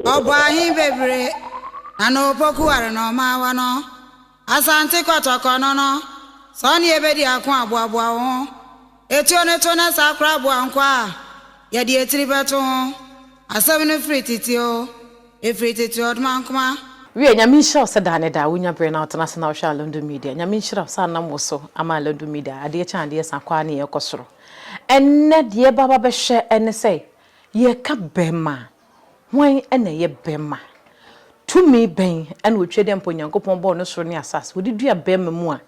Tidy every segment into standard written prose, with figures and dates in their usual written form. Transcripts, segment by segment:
Ɔbɔ ahe bebree na na opoku ware na ɔmaawa no. Asante kɔtɔkɔ no no, sɛ ɔne yɛbɛdi ako aboaboa wo ho. Etuo no to na saa koraa aboa nkɔ a, yɛde etiri bɛto ho. Asɛm no firi tete o, efiri tete ɔdomankoma. Wiɛ, Nyame nhyira wo sɛ daa ne daa wonya berɛ na wotena ase na wohwɛ Alondo Media. Nyame nhyira wo sɛ anam wo so ama Alondo Media adeɛ kye adeɛ sa kɔ ara ne yɛkɔ soro. Ɛnnɛ deɛ yɛba ba bɛhwɛ ne sɛ yɛreka bɛrima a, hwan na ɛyɛ bɛrima? Tumi bɛn na otwa dɛ mpo Onyankopɔn bɔɔ ne soro ne asase, wɔde dua bɛrima mu a,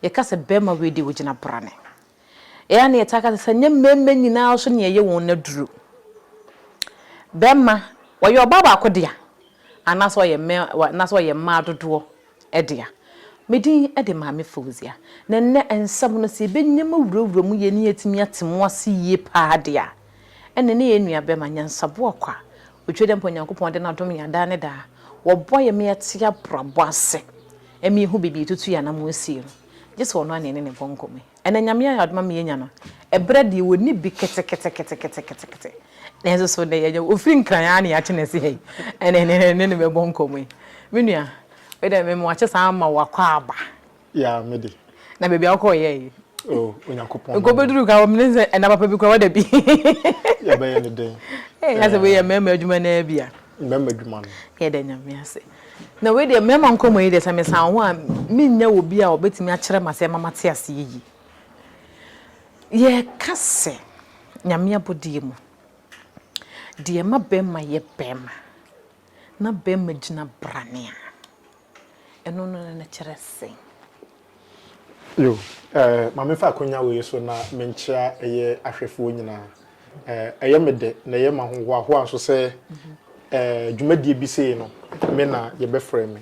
yɛka sɛ bɛrima wei deɛ ɔgyina brane. Ɛyɛ a na yɛtaa ka sɛ, sɛ nyɛ mmarima nyinaa nso na yɛyɛ wɔn aduro. Bɛrima, ɔyɛ ɔbaa baako dea, anaasɛ ɔyɛ mɛ, anaasɛ ɔyɛ mmaa dodoɔ dea. Me din de Maame Fauzia, na nnɛ nsɛm no, sɛ yɛbɛnya mu awurawura mu yie na yɛatumi ate mu ase yie paa deɛ a, ɛnne ne yɛn nuabɛrima Nyansaboa Kwa, Otwa dɛ mpo Nyankopɔn de n'adom yɛn daa ne daa, wɔboa yɛn ma yɛte abrabɔ ase, ma yehu baabi a yɛtutu yɛn anammɔn sie no, gye sɛ ɔno ara na yɛne no bɔ nkɔmmɔ yi. Ɛnnɛ Nyame ayɛ adom ama yɛanya no, ɛberɛ deɛ wɔnni bi keteketeketekete, nanso so nnɛ yɛanya, ɔfiri Nkran ara na yɛakye no asi ha yi, ɛnna yɛne no bɛbɔ nkɔmmɔ yi. Me nua, wei deɛ mema wakye saa ama wakɔ aba. Yeah, me de. Na baabi a wokɔɔ yɛ yi. Oh, Onyankopɔn. Nka obeduru ka wɔn sɛ ɛna papa bi kura wada bi. Yɛbɛyɛ ne den. Ee, asɛ wei yɛ mmarima adwuma naa bi a. Mmarima adwuma no. Yɛda Nyame ase. Na wei deɛ mmarima nkɔmmɔ yi deɛ sɛ mesan ho a mennya wɔ bi a ɔbɛtumi akyerɛ ma sɛ ma mate ase yiye. Yɛka sɛ Nyame abɔdeɛ mu deɛ ɛma bɛrima yɛ bɛrima na bɛrima gyina brane a. Ɛno no no kyerɛ sɛn? Yo, eh, ma memfa akonya wei so na menkyea ɛyɛ ahwɛfoɔ nyinaa. Eh, ɛyɛ me dɛ na ɛyɛ m'ahohoahoa nso sɛ eh, dwumadie bi sei no, me na yɛbɛfrɛ me.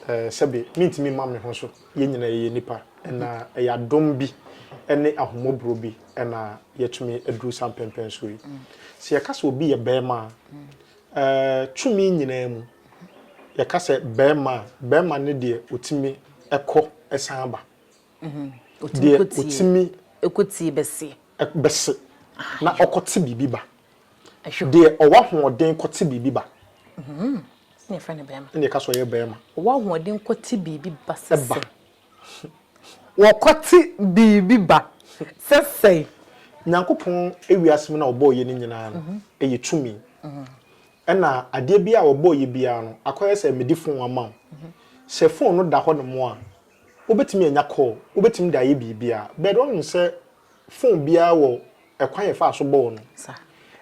Eh, sɛbe, mentumi mma me ho so, yɛn nyinaa yɛyɛ nnipa, na ɛyɛ adom bi ne ahummɔborɔ bi na yɛatumi aduru saa mpɛnpɛnsoɔ yi. Sɛ yɛka sɛ obi yɛ barima a, Eh, tumi nyinaa mu, yɛka sɛ barima a, barima ne deɛ ɔtumi kɔ san ba. Mhm. Deɛ ɔtumi ɛkɔtie bɛse. Bɛse na ɔkɔte biribi ba. Deɛ ɔwɔ ahoɔden kɔte biribi ba. Mhm. Ɛna yɛfrɛ no barima. Ɛna yɛka sɛ ɔyɛ barima. Ɔwɔ ahoɔden kɔte biribi ba sɛ. Wɔkɔte biribi ba sɛ sɛn? Nyankopɔn wiase mu no a ɔbɔɔ yɛ no nyinaa no, ɛyɛ tumi. Ɛna adeɛ biara a ɔbɔɔ yɛ biara no, akɔyɛ sɛ mede phone ama wo. Sɛ phone no da hɔ nom a, wobɛtumi anya call, wobɛtumi de ayɛ biribiara. But woahu sɛ phone biara wɔ ɛkwan a yɛfaa so bɔɔ no.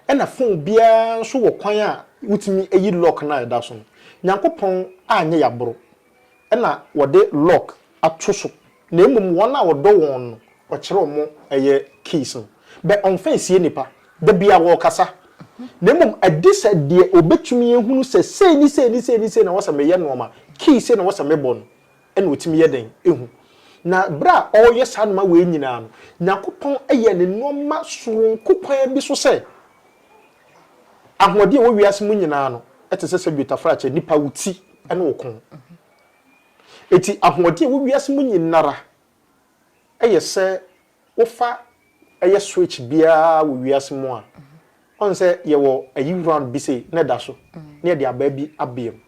Ɛna phone biara nso wɔ kwan a wotumi yi lock no a ɛda so no. Nyankopɔn anyɛ yɛaboro. na wɔde lock ato so na mmom wɔn a ɔdɔ wɔn no ɔkyerɛ wɔn ɛyɛ keys no bɛ ɔnfa nsie nipa da biara wɔkasa na mmom ɛde sɛ deɛ ɔbɛtumi ahunu sɛ sei ne sei ne sei ne sei na wɔsɛ meyɛ nnoɔma key sei na wɔsɛ mebɔ no ɛna ɔtumi yɛ dɛn ɛhu na berɛ a ɔreyɛ saa nnoɔma wei nyinaa no Nyankopɔn yɛ ne nnoɔma soronko kwan bi so sɛ Ahoɔden a ɛwɔ wiase mu nyinaa no te sɛ sɛdeɛ tafrakyɛ, nipa, wo ti ne wo kɔn. Enti ahoɔden a ɛwɔ wiase mu nyinara yɛ sɛ wofa ɛyɛ switch biara wɔ wiase mu a, ɔn sɛ yɛwɔ ayi round bi sei na ɛda so na yɛde abaa bi abea mu.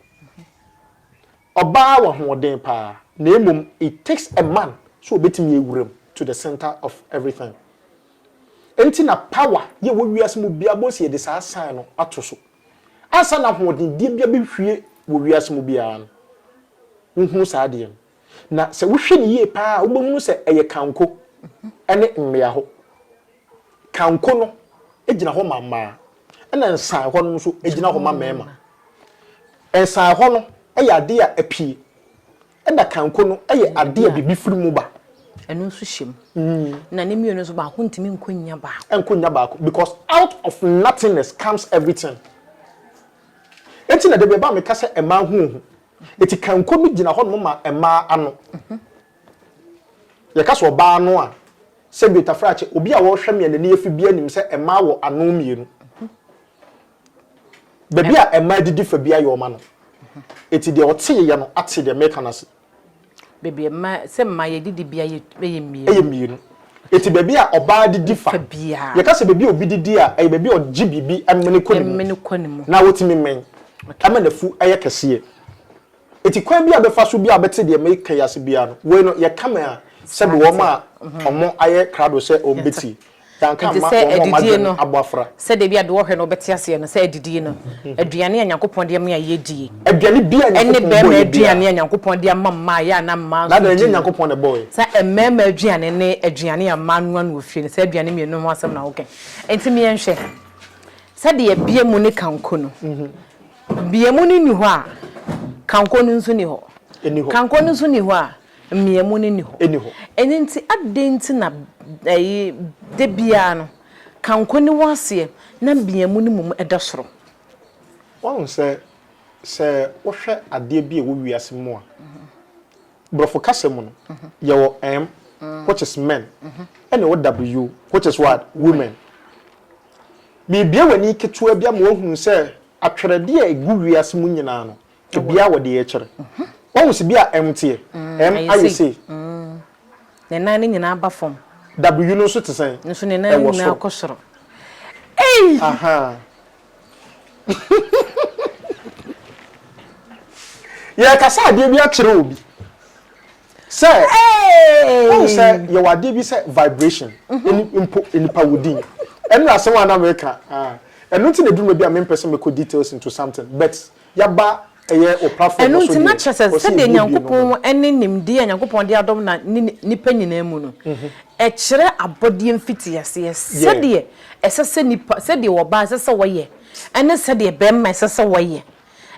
Ɔbaa wɔ ahoɔden paa na mmom it takes a man sɛ ɔbɛtumi awura mu to the center of everything. Enti na power yɛ wɔ wiase mu biara bɔ sɛ yɛde saa sign no ato so. Ansa na ahoɔdendeɛ biara bɛhwie wɔ wiase mu biara no, wohunu saa adeɛ no. Na sɛ wohwɛ no yie paa a, wobɛhunu sɛ ɛyɛ kanko ne mmeaho. Kanko no gyina hɔ ma mmaa, ɛna nsanhɔ no nso gyina hɔ ma mmarima. Nsanhɔ no yɛ adeɛ a apue. Ɛna kanko no yɛ adeɛ a biribi firi mu ba. Ɛno nso hyɛ mu. Na ne mmienu nso baako ntumi nkɔ nnya baako. Ɛnkɔ nnya baako because out of nothingness comes everything. Enti na dabi ɛba a meka sɛ mmaa ho ohu. Eti kanko no gyina hɔnom ma mmaa ano. Yɛka sɛ ɔbaa ano a, sɛbi tafrakyɛ, obi a ɔrehwɛ me a n'ani afi biara nim sɛ mmaa wɔ ano mmienu. Baabi a mmaa didi fa biara yɛ wɔn ano. Eti deɛ ɔteeɛ no ate deɛ meka no ase. Baabi a mmaa, sɛ mmaa yɛdidi bia yɛ yɛ mmienu. Ɛyɛ mmienu. Eti baabi a ɔbaa didi fa. Yɛka sɛ baabi a obi didi a, ɛyɛ baabi a ɔgye biribi mene kɔ ne mu na ɔtumi men ma n'afu yɛ kɛseɛ. Eti kwan bi a bɛfa so bi a wobɛte deɛ meka yi ase biara no, wei no yɛka me a sɛbe wɔn a wɔn ayɛ krado sɛ wɔn bɛtie. Yɛanka Nti amma sɛ wɔn a wɔn adidie adwene no, abɔ afra. sɛdeɛ bi a deɛ wɔhwɛ no wobɛte aseɛ no, sɛ adidie no, aduane a Nyankopɔn de ama a yɛdie, Aduane biara a ɛne Nyankopɔn bɛrima bɔeɛ biara. aduane a Nyankopɔn de ama mmaa a yɛ a na mmaa Na nso adɛn, ɛnyɛ die no, Nyankopɔn na ɛbɔeɛ? sɛ mmarima aduane ne aduane a mmaa noa no wɔ fie no, saa aduane mmienu ho asɛm na woka yi. Nti meɛnhwɛ, sɛdeɛ biamu ne kanko no, Mmeamu no nni hɔ a, kanko no nso nni hɔ. Ɛnni hɔ. Kanko no nso nni hɔ a, mmeamu no nni hɔ. Ɛnni hɔ. Ɛno nti, adɛn nti na ɛyi, da biara no, kanko no wɔ aseɛ na mmeamu no mmom da soro? Woahu sɛ, sɛ wohwɛ adeɛ bi a ɛwɔ wiase mu a, Borɔfo kasa mu no, yɛwɔ M, which is men, ɛna ɛwɔ W, which is what? Women. Merebue w'ani ketewa bi ama woahunu sɛ atwerɛdeɛ a ɛgu wiase mu nyinaa no, ebiara wɔ deɛ ɛkyerɛ. Woahu sɛ bi a M teɛ? M ayɛ sei. Ne nan no nyinaa ba fam. W no nso te sɛn? Nso ne nan no nyinaa kɔ soro. Ei! Aha. Yɛrekasa adeɛ bi akyerɛ obi. Sɛ wohu sɛ yɛwɔ adeɛ bi sɛ vibration ɛni mpo nipa wo din ɛno na asɛm a na meka ɛno nti na ɛduru bi a mempɛ sɛ mekɔ details into something but yaba ɛyɛ o platform ɛno so nti na deɛ kyerɛ sɛ ɔsɛ sɛdeɛ yɛbuebue Nyankopɔn nnoɔma ne nimdeɛ a Nyankopɔn de adom na ne nipa nyinaa mu no ɛkyerɛ abɔdeɛ mfitiaseɛ sɛdeɛ ɛsɛ sɛ nipa sɛdeɛ ɔbaa ɛsɛ sɛ ɔyɛ ɛne sɛdeɛ bɛrima ɛsɛ sɛ ɔyɛ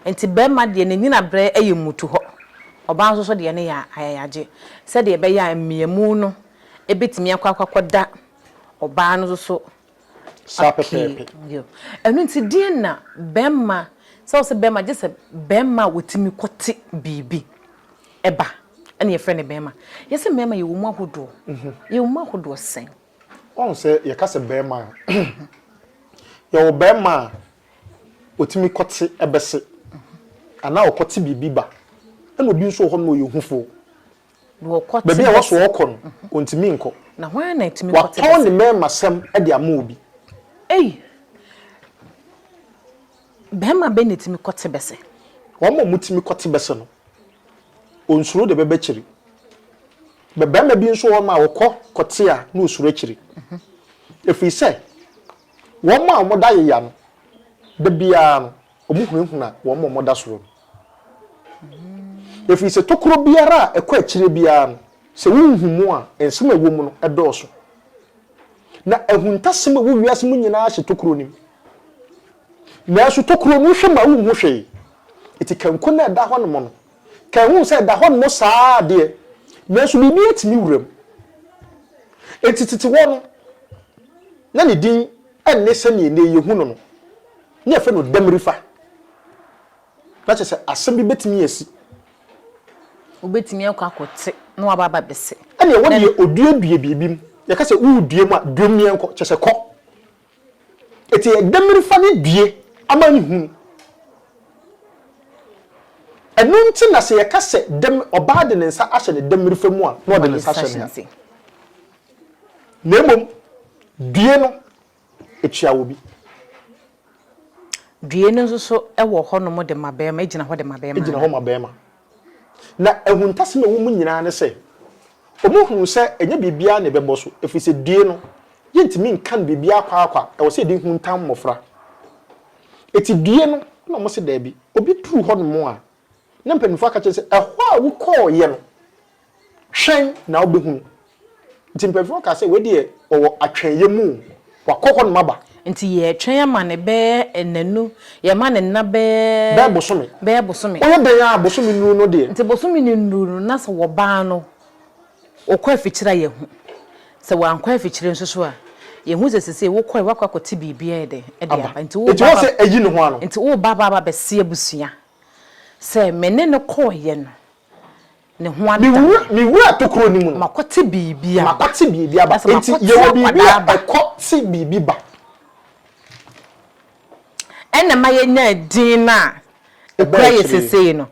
Nti barima deɛ ne nyinaberɛ yɛ mmutuhɔ, ɔbaa nso so deɛ no yɛ ayayagye, sɛdeɛ ɛbɛyɛ a mmeamu no bɛtumi akɔ akɔda ɔbaa no nso so Saa apue. pɛpɛɛpɛ. Ɛno nti deɛn na barima, sɛ wo sɛ barima gye sɛ barima a ɔtumi kɔte biribi ba ɛna yɛfrɛ no barima. Yɛse mmarima yɛwɔ mu ahodoɔ, yɛwɔ mu ahodoɔ sɛn? Woahu sɛ yɛka sɛ barima a, yɛwɔ barima a ɔtumi kɔte bɛse anaa ɔkɔte biribi ba. Ɛna obi nso wɔ hɔ nom a ɔyɛ hufoɔ. Baabi a ɛwɔ so ɔkɔ no, ɔntumi nkɔ. Na hwan na ɛtumi kɔte bɛse? Watɔn ne mmarimasɛm de ama obi. Ei! Barima bɛn na ɛtumi kɔte bɛse? Wɔn a wɔtumi kɔte bɛse no, ɔnsuro deɛ ɛbɛba akyiri. Bɛ barima bi nso wɔ hɔ nom a ɔkɔ kɔte a na ɔsuro akyiri. Ɛfiri sɛ, Wɔn a wɔda yeya no, da biara no, wɔhunahuna wɔn a wɔda soro no. Ɛfiri sɛ tokuro biara a ɛkɔ akyire biara no, sɛ wonhu mu a, nsɛm a ɛwɔ mu no dɔɔso. Na ahuntasɛm a ɛwɔ wiase mu nyinaa hyɛ tokuro no mu. Nanso tokuro no, wohwɛ mu a wonhu hwee. Enti kanko no a ɛda hɔnom no, ka ɛho sɛ ɛda hɔnom saa ara deɛ, nanso biribi atumi wura mu. Enti tete hɔ no, na ne din nne sɛdeɛ nnɛ yɛhu no no, na yɛfrɛ no Damirifa. Na kyerɛ sɛ asɛm bi bɛtumi asi. Wobɛtumi akɔ akɔte na waba aba bɛse. Ɛnna ɛwɔ deɛ ɔduadua biribi mu. Yɛka sɛ woredua mu a, dua mu yɛnkɔ, kyerɛ sɛ kɔ. Enti ɛyɛ Damirifa ne due ama ne hunu. Ɛno nti na sɛ yɛka sɛ dam, ɔbaa de ne nsa ahyɛ ne Damirifa mu a, na ɔde ne nsa ahyɛ ne ha. Na mmom due no, etua obi. Due no nso so wɔ hɔnom de ma barima, egyina hɔ de ma barima. Egyina hɔ ma barima. Na ahuntasɛm a ɛwɔ mu nyinaa ne sɛ, wɔhunu sɛ ɛnyɛ biribiara na ɛbɛbɔ so, ɛfiri sɛ due no, yɛntumi nka no biribiara kwaakwa, ɛwɔ sɛ yɛde huntam mmɔfra. Enti due no, na wɔse daabi, obi duru hɔnom a, na mpanimfoɔ aka kyerɛ no sɛ, ɛhɔ a wokɔeɛ no, Twɛn na wobɛhunu. Nti mpanyinfoɔ kaa sɛ, wei deɛ ɔwɔ atwɛnyɛ mu o, wakɔ hɔ nom aba. Nti yɛretwɛn ama no bɛyɛ nnanu, yɛma no nna bɛyɛ. Bɛyɛ bosome. Bɛyɛ bosome. Woyɛ dɛn ara a bosome nnuru no deɛ. Nti bosome no nnuru no, na sɛ wɔbaa no, ɔkɔ afikyire a yɛhu. Sɛ wankɔ afikyire nso so a, yɛhu sɛ seesei wokɔe, woakɔ akɔte biribi ayɛ dɛn de aba. Nti woba Nti wɔn sɛ ayi ne ho ano. Nti woba aba aba abɛse abusua sɛ me ne no kɔeɛ no, Ne ho ada me. Me wura tokuro no mu no. Makɔte biribi aba. Makɔte biribi aba. Enti yɛwɔ biribi a ɛkɔ te biribi ba. Ɛna ɛma yɛnya din no a ɛkura yɛ sesei no.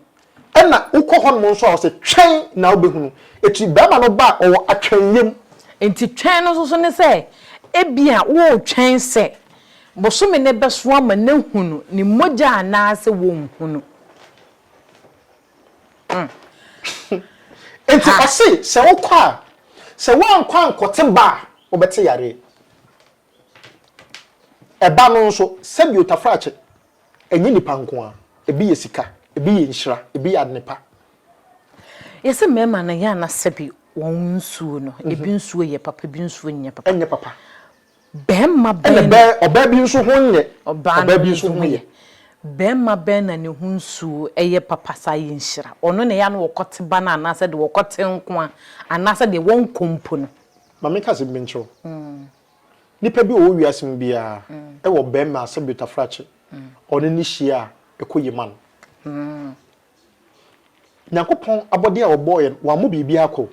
Ɛna wokɔ hɔnom nso a ɔsɛ twɛn na wobɛhunu. Eti barima no ba a ɔwɔ atwɛnyɛ mu. Enti twɛn no nso so ne sɛ, ebia woretwɛn sɛ bosome no bɛso ama no ahunu ne mogya anaasɛ wɔnhunu. Mm. Enti ɔse sɛ wokɔ a, sɛ woankɔ ankɔte ba a, wobɛte yareɛ. Ɛba no nso, sɛdeɛ otafrakye, ɛnyɛ nipa nko ara, ebi yɛ sika, ebi yɛ nhyira, ebi yɛ adenepa. Yɛse mmarima no yɛ a na sɛbi wɔn nsuo no, ebi nsuo yɛ papa, ebi nsuo nyɛ papa. Ɛnyɛ papa. Barima bɛn Ɛna na. bɛ, ɔbaa bi nso ho nyɛ, Ɔbaa ɔbaa bi nso ho yɛ. Barima bɛn na ne ho nsuo yɛ papa saa yɛ nhyira? Ɔno na ɛyɛ a na wɔkɔte ba no anaasɛ deɛ wɔkɔte nko ara anaasɛ deɛ wɔnkɔ mpo no? Ma menka asɛm bi nkyerɛ wo. Nipa bi a ɔwɔ wiase mu biara wɔ barima a sɛbi otafrakye, ɔne no hyia a ɛkɔ yie ma no. Nyankopɔn abɔdeɛ a ɔbɔɔ yɛn, wammɔ biribiara kwa o.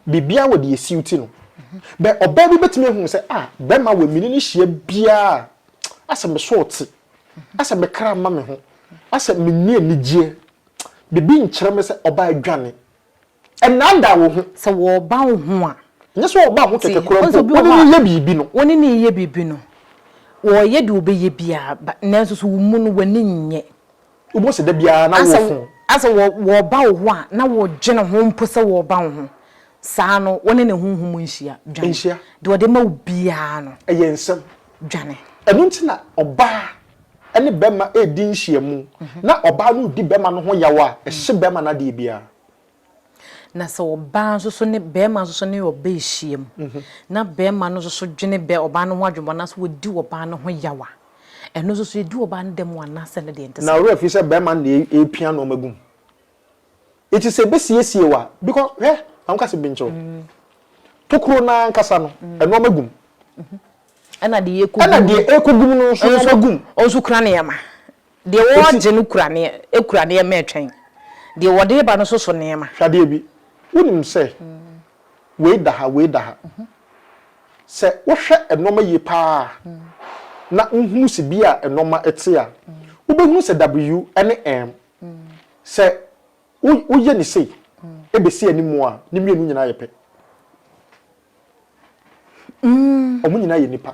Biribiara wɔ deɛ ɛsiw ti no. Bɛ ɔbaa bi bɛtumi ahunu sɛ, ah, bɛrima wɔ mene no hyia biara a, asɛ me so te, asɛ me kra mma me ho, asɛ menni anigyeɛ, biribi nkyerɛ me sɛ ɔbaa adwane. Ɛnnaadaa wo ho. Sɛ wɔreba wo ho a. Nyɛ sɛ wɔreba wo ho kɛkɛ koraa mpo, wo ne no reyɛ biribi no. Wo ne no reyɛ biribi no, wɔreyɛ deɛ wɔbɛyɛ biara, nanso so wo mu no w'ani nnye. Wobɛhu sɛ da biara na worefo. Asɛ wɔreba wo ho a, na wodwene ho mpo sɛ wɔreba wo ho. Saa no, wo ne ne honhom nhyia. Dwane. Nhyia. Deɛ ɔde ma wo biara no. Ɛyɛ nsɛm. Dwane. Ɛno nti na ɔbaa ne bɛrima redi nhyiamu, na ɔbaa no redi bɛrima no ho yaw a, ɛhye bɛrima no adeɛ biara. Na sɛ ɔbaa nso so ne barima nso so ne ɔbaa rehyia mu, na barima no nso so dwene bɛ ɔbaa no ho adwemmɔne anaasɛ ɔdi ɔbaa no ho yaw a, ɛno nso so ɛdi ɔbaa no dɛm anaasɛ ne deɛ ɛnte Na saa? wo werɛ afi sɛ barima no na ɛrepia nnoɔma gu mu. Enti sɛ ɛbɛsiesie wo a, because hwɛ, ma menka asɛm bi nkyerɛ wo. Tokuro no ara ankasa no, nnoɔma gu mu. Ɛna deɛ ɛrekɔgu Ɛna mu deɛ ɛrekɔgu mu no nso nnoɔma gu mu. Ɔnso kura nneɛma. Deɛ wɔregye no kura nneɛ kura nneɛma retwɛn. Deɛ wɔde reba no nso so nneɛma. Hwɛ adeɛ bi, wonim sɛ wei da ha, wei da ha. Sɛ wohwɛ nneɛma yie pa ara na wohunu sɛ bi a nneɛma te a, wobɛhunu sɛ W ne M, sɛ woyɛ no sei bɛsi anim a, ne mmienu nyinaa yɛ pɛ. Wɔn nyinaa yɛ nnipa.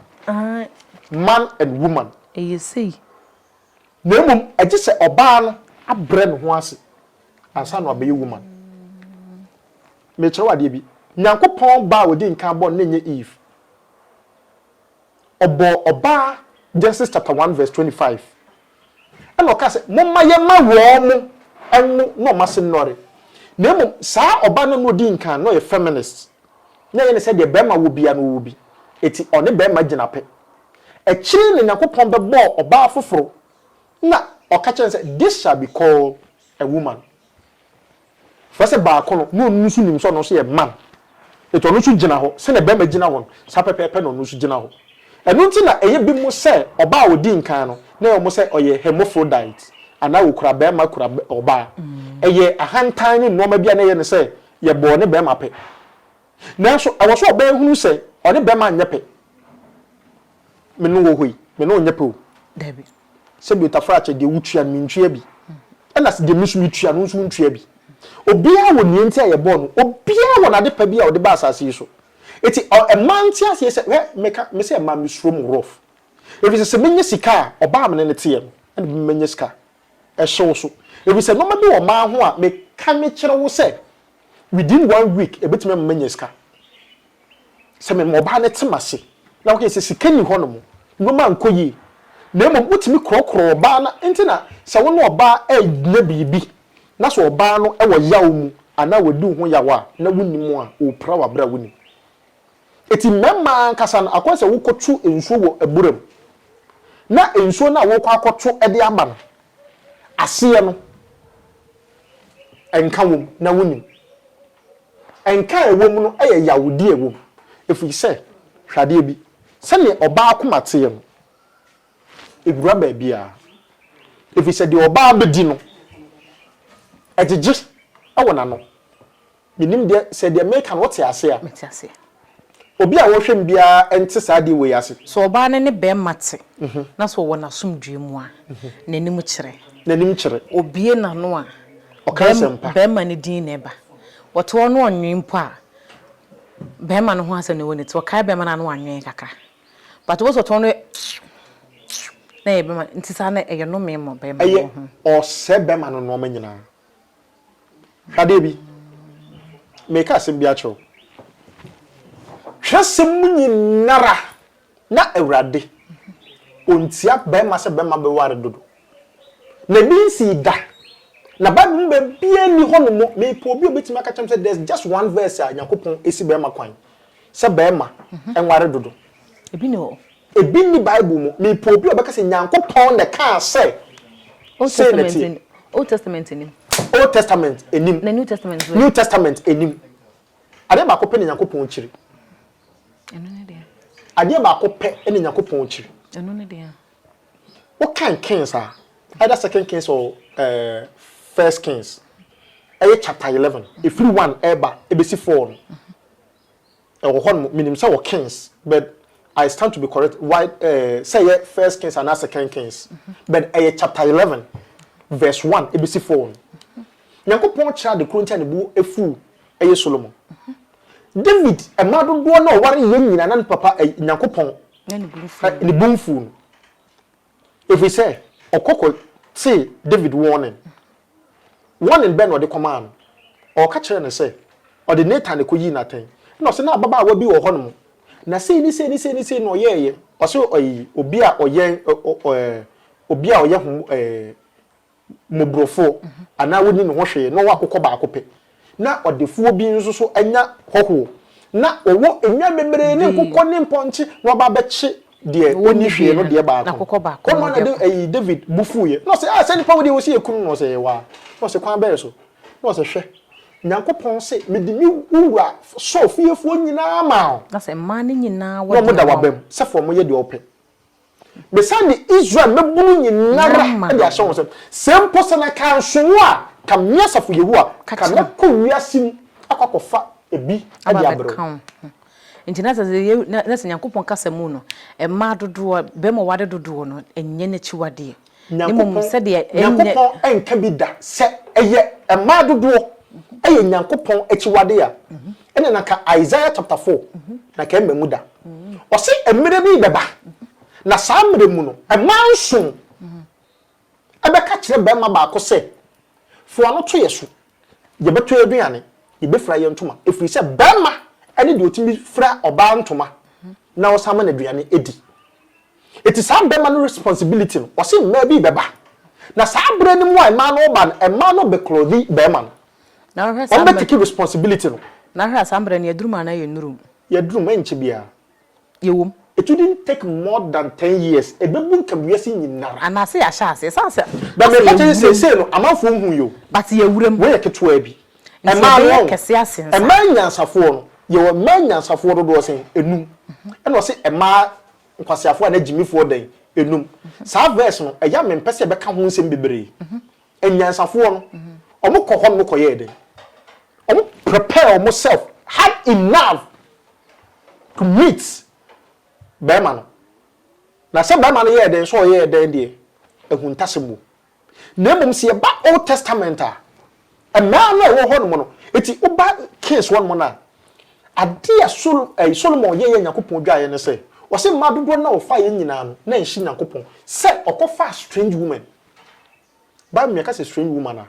Man and woman. Ɛyɛ sei. Na mmom, ɛgye sɛ ɔbaa no abrɛ ne ho ase ansa na wabɛyɛ woman. Mekyerɛ wo adeɛ bi. Nyankopɔn baa a ɔdi nkan bɔɔ no na ɛnyɛ Eve. Ɔbɔɔ ɔbaa Genesis chapter 1 verse 25. Ɛna ɔkaa sɛ, Momma yɛmma wɔn nwo na wɔn ase nnɔre. Na mmom saa ɔbaa no a na ɔdi nkan no, na ɔyɛ feminist. Na ɛyɛ no sɛ deɛ barima wɔ biara no ɔwɔ bi. Enti ɔne barima gyina pɛ. Akyiri yi na Nyankopɔn bɛbɔɔ ɔbaa foforo, na ɔka kyerɛɛ no sɛ, This shall be called a woman. Fa sɛ baako no, na ɔno nso nim sɛ ɔno nso yɛ man. Enti ɔno nso gyina hɔ. Sɛnea barima gyina hɔ no, saa pɛpɛɛpɛ na ɔno nso gyina hɔ. Ɛno nti na ɛyɛ binom sɛ ɔbaa a ɔdi nkan no, na ɛyɛ wɔn sɛ ɔyɛ hermaphrodite, anaa ɔkura barima kura ɔbaa. Ɛyɛ ahantan ne nneɛma bi a na ɛyɛ no sɛ yɛbɔɔ ne barima pɛ. Nanso ɛwɔ sɛ ɔbaa hunu sɛ ɔne barima nyɛ pɛ. Me ne wo wɔ hɔ yi, me ne wo nyɛ pɛ o. Dabi. Sɛbi Otafrakyɛ, deɛ wotua no, mentua bi. Ɛna deɛ me nso metua no, wo nso wontua bi. Obiara wɔ nea nti a yɛbɔɔ no. Obiara wɔ n'ade pa bi a ɔde baa asase yi so. Enti ɔ, mmaa nte aseɛ sɛ, hwɛ, meka, mese mmaa, mesuro mo rough. Ɛfiri sɛ, sɛ menya sika a, ɔbaa a me ne no teɛ no, ɛna ɛbɛma manya sika. Ɛhye wo so. Ɛfiri sɛ, nneɛma bi wɔ mmaa ho a, meka mekyerɛ wo sɛ, within one week, ɛbɛtumi ama manya sika. Sɛ mema ɔbaa no te m'ase na ɔka sɛ sika nni hɔnom, nneɛma nkɔ yie, na mmom wotumi korɔkorɔ ɔbaa no nti na sɛ wo ne ɔbaa renya biribi na sɛ ɔbaa no wɔ yaw mu anaa wadi wo ho yaw a na wonnim a, ɔrepira wo aberɛ a wonnim. Enti mmarima ankasa no, akɔyɛ sɛ wokɔto nsuo wɔ abura mu na nsuo no a worekɔ akɔto de ama no, aseɛ no, nka wom na wonnim. Nka a ɛwɔ mu no yɛ yawdi a ɛwɔ mu, ɛfiri sɛ, hwɛ adeɛ bi, sɛdeɛ ɔbaa akoma teɛ no, ɛwura baabiara, ɛfiri sɛ deɛ ɔbaa bɛdi no, ɛgyegye wɔ n'ano. Mennim deɛ, sɛ deɛ mereka no wote aseɛ a. Mete aseɛ. Obi a ɔhwɛ me biara nte saa adeɛ wei ase. Sɛ ɔbaa no ne barima te, na sɛ ɔwɔ n'asomdwoeɛ mu a, n'anim kyerɛ. N'anim kyerɛ. Ɔbue n'ano a, Ɔka nsɛmpa. barima no din na ɛba. Ɔte hɔ na ɔnwee mpo a, Bɛrima no ho asɛm na ɛwɔ ne ti. Ɔkae bɛrima no a na wanwɛn kakra. But wobɛhu sɛ ɔtɔn no na ɛyɛ bɛrima nti saa na ɛyɛ nnome ma bɛrima no Ɛyɛ ho. ɔsɛe bɛrima no nnoɔma nyinaa. Hwɛ adeɛ bi. Mereka asɛm bi akyerɛ wo. Twerɛsɛm mu nyinara na Awurade ɔntia bɛrima sɛ bɛrima bɛware dodo. Na ebi nsii da. Na Bible mu baabiara nni hɔ nom, mepɛ obi a obetumi aka kyerɛ me sɛ there's just one verse a Nyankopɔn esi barima kwan sɛ barima nware dodo. Ebi nni hɔ. Ebi nni Bible mu. Mepɛ obi a ɔbɛka sɛ Nyankopɔn na ɛkaa sɛ Old sei na Testament ɛteɛ. nni. Old Testament nnim. Old Testament nnim. Na New Testament nso ɛ? New Testament nnim. Adeɛ baako pɛ na Nyankopɔn kyiri. Ɛno ne deɛ. Adeɛ baako pɛ na Nyankopɔn kyiri. Ɛno ne deɛ. Wokan Kings a, either Second Kings or First Kings, ɛyɛ chapter 11, ɛfiri 1 ɛreba ɛbɛsi 4 no, ɛwɔ hɔ nom, menim sɛ wɔ Kings, but I stand to be correct, why, sɛ ɛyɛ First Kings anaa Second Kings, but ɛyɛ chapter 11, verse 1 ɛbɛsi 4 no. Nyankopɔn kyerɛ ade koro nti a ne bo afu ɛyɛ Solomon. David mma dodoɔ no a ɔware yɛ nyinaa na ne papa Nyankopɔn ne bo mfuu no. Ɛfiri sɛ ɔkɔ kɔ tee David warning. Warning bɛn na ɔde kɔmaa no? Ɔka kyerɛɛ no sɛ ɔde Nathan na ɛkɔyii no atɛn. Ɛna ɔse na ababaawa bi wɔ hɔnom na sei ne sei ne sei ne sei na ɔyɛeɛ. Ɔse ɔyi obi a ɔyɛn obi a ɔyɛ ho mmɔborɔfoɔ anaa ɔnni ne ho hwee na ɔwɔ akokɔ baako pɛ, na ɔdefoɔ bi nso so anya hɔhoɔ, na ɔwɔ nnwan bebree ne nkokɔ ne mpɔnkye, na waba abɛkye deɛ ɔnni hwee no deɛ baako. Hɔ no na ɛyi David bo fuiɛ, na ɔse, Ah, saa nipa wei deɛ wɔsi yɛku no, na ɔse, Ɛyɛ waa. Na ɔse, Kwan bɛn so? Na ɔse, Hwɛ, Nyankopɔn se, mede me wura Saul fiefoɔ nyinaa maa wo, Na sɛ mmaa no nyinaa na wɔ wɔda deɛ ama wo. w'abam sɛ fa wɔn yɛ deɛ wopɛ. Mesan de Israel mmabunu nyinara de ahyɛ wɔn nsam. Sɛ mpo sɛ na ka nso wo a, ka me asafo Yehowa, ka mɛkɔ wiase mu akɔ akɔfa ebi de abrɛ wo. Nti na sɛ na sɛ Nyankopɔn kasa mu no, mmaa dodoɔ, bɛrima ware dodoɔ no, ɛnyɛ n'akyiwadeɛ. Na mmom sɛdeɛ ɛnyɛ. Nyankopɔn nka bi da sɛ ɛyɛ mmaa dodoɔ ɛyɛ Nyankopɔn akyiwadeɛ a, ɛna na ka Isaiah chapter 4 na ka ɛmma mu da. Ɔse mmerɛ bi rebɛba, na saa mmerɛ mu no mmaa nson ɛbɛka kyerɛ barima baako sɛ, Fa w'ano to yɛ so, yɛbɛtɔ aduane, yɛbɛfira yɛn ntoma, ɛfiri sɛ barima ne deɛ ɔtumi fira ɔbaa ntoma na ɔsan ma no aduane di. Eti saa bɛma no responsibility no, ɔse mmaa bi bɛba. Na saa berɛ no mu a mmaa no reba no, mmaa no bɛ clothe bɛɛma no. Na wohwɛ saa Wɔn bɛ mmerɛ. take responsibility no. Na hwɛ a saa mmerɛ no yɛaduru mu anaa yɛnnuru mu? Yɛaduru mu, ɛnkyɛ biara. Yɛwɔ mu. It wouldn't take more than ten years, ɛbɛbu nkam wiase nyinara. Anaa sɛ yɛahyɛ aseɛ, ɛsiane sɛ But asɛ meka kyerɛ yɛwura sɛ mu. seesei no, amanfoɔ nhui o. But yɛwura mu. Wei yɛ ketewaa bi. Nti Mmaa no ɛbɛyɛ wɔn, kɛse asen saa. mmaa nyansafoɔ no, yɛwɔ mmaa nyansafoɔ dodoɔ sɛn? Enum. Ɛna ɔse mmaa Nkwaseafoɔ anaa gyimifoɔ dɛn? Enum. Saa verse no, ɛyɛ a mempɛ sɛ yɛbɛka ho nsɛm bebree. Anyansafoɔ no, wɔn kɔ hɔ nom kɔyɛɛ dɛn? Wɔn prepare wɔn self hard enough to meet bɛrima no. Na sɛ bɛrima no yɛɛ dɛn, sɛ ɔyɛɛ dɛn deɛ, ahuntasɛm wom. Na mmom sɛ yɛba Old Testament a, mmaa no a ɛwɔ hɔnom no, eti woba Kings hɔnom no a, ade a Sol ɛyi Solomon yɛeɛ a Nyankopɔn dwaeɛ ne sɛ, ɔse mmaa dodoɔ no a ɔfaeɛ nyinaa no, na ɛnhye Nyankopɔn sɛ ɔkɔfaa strange woman. Bible mu yɛka sɛ strange woman a,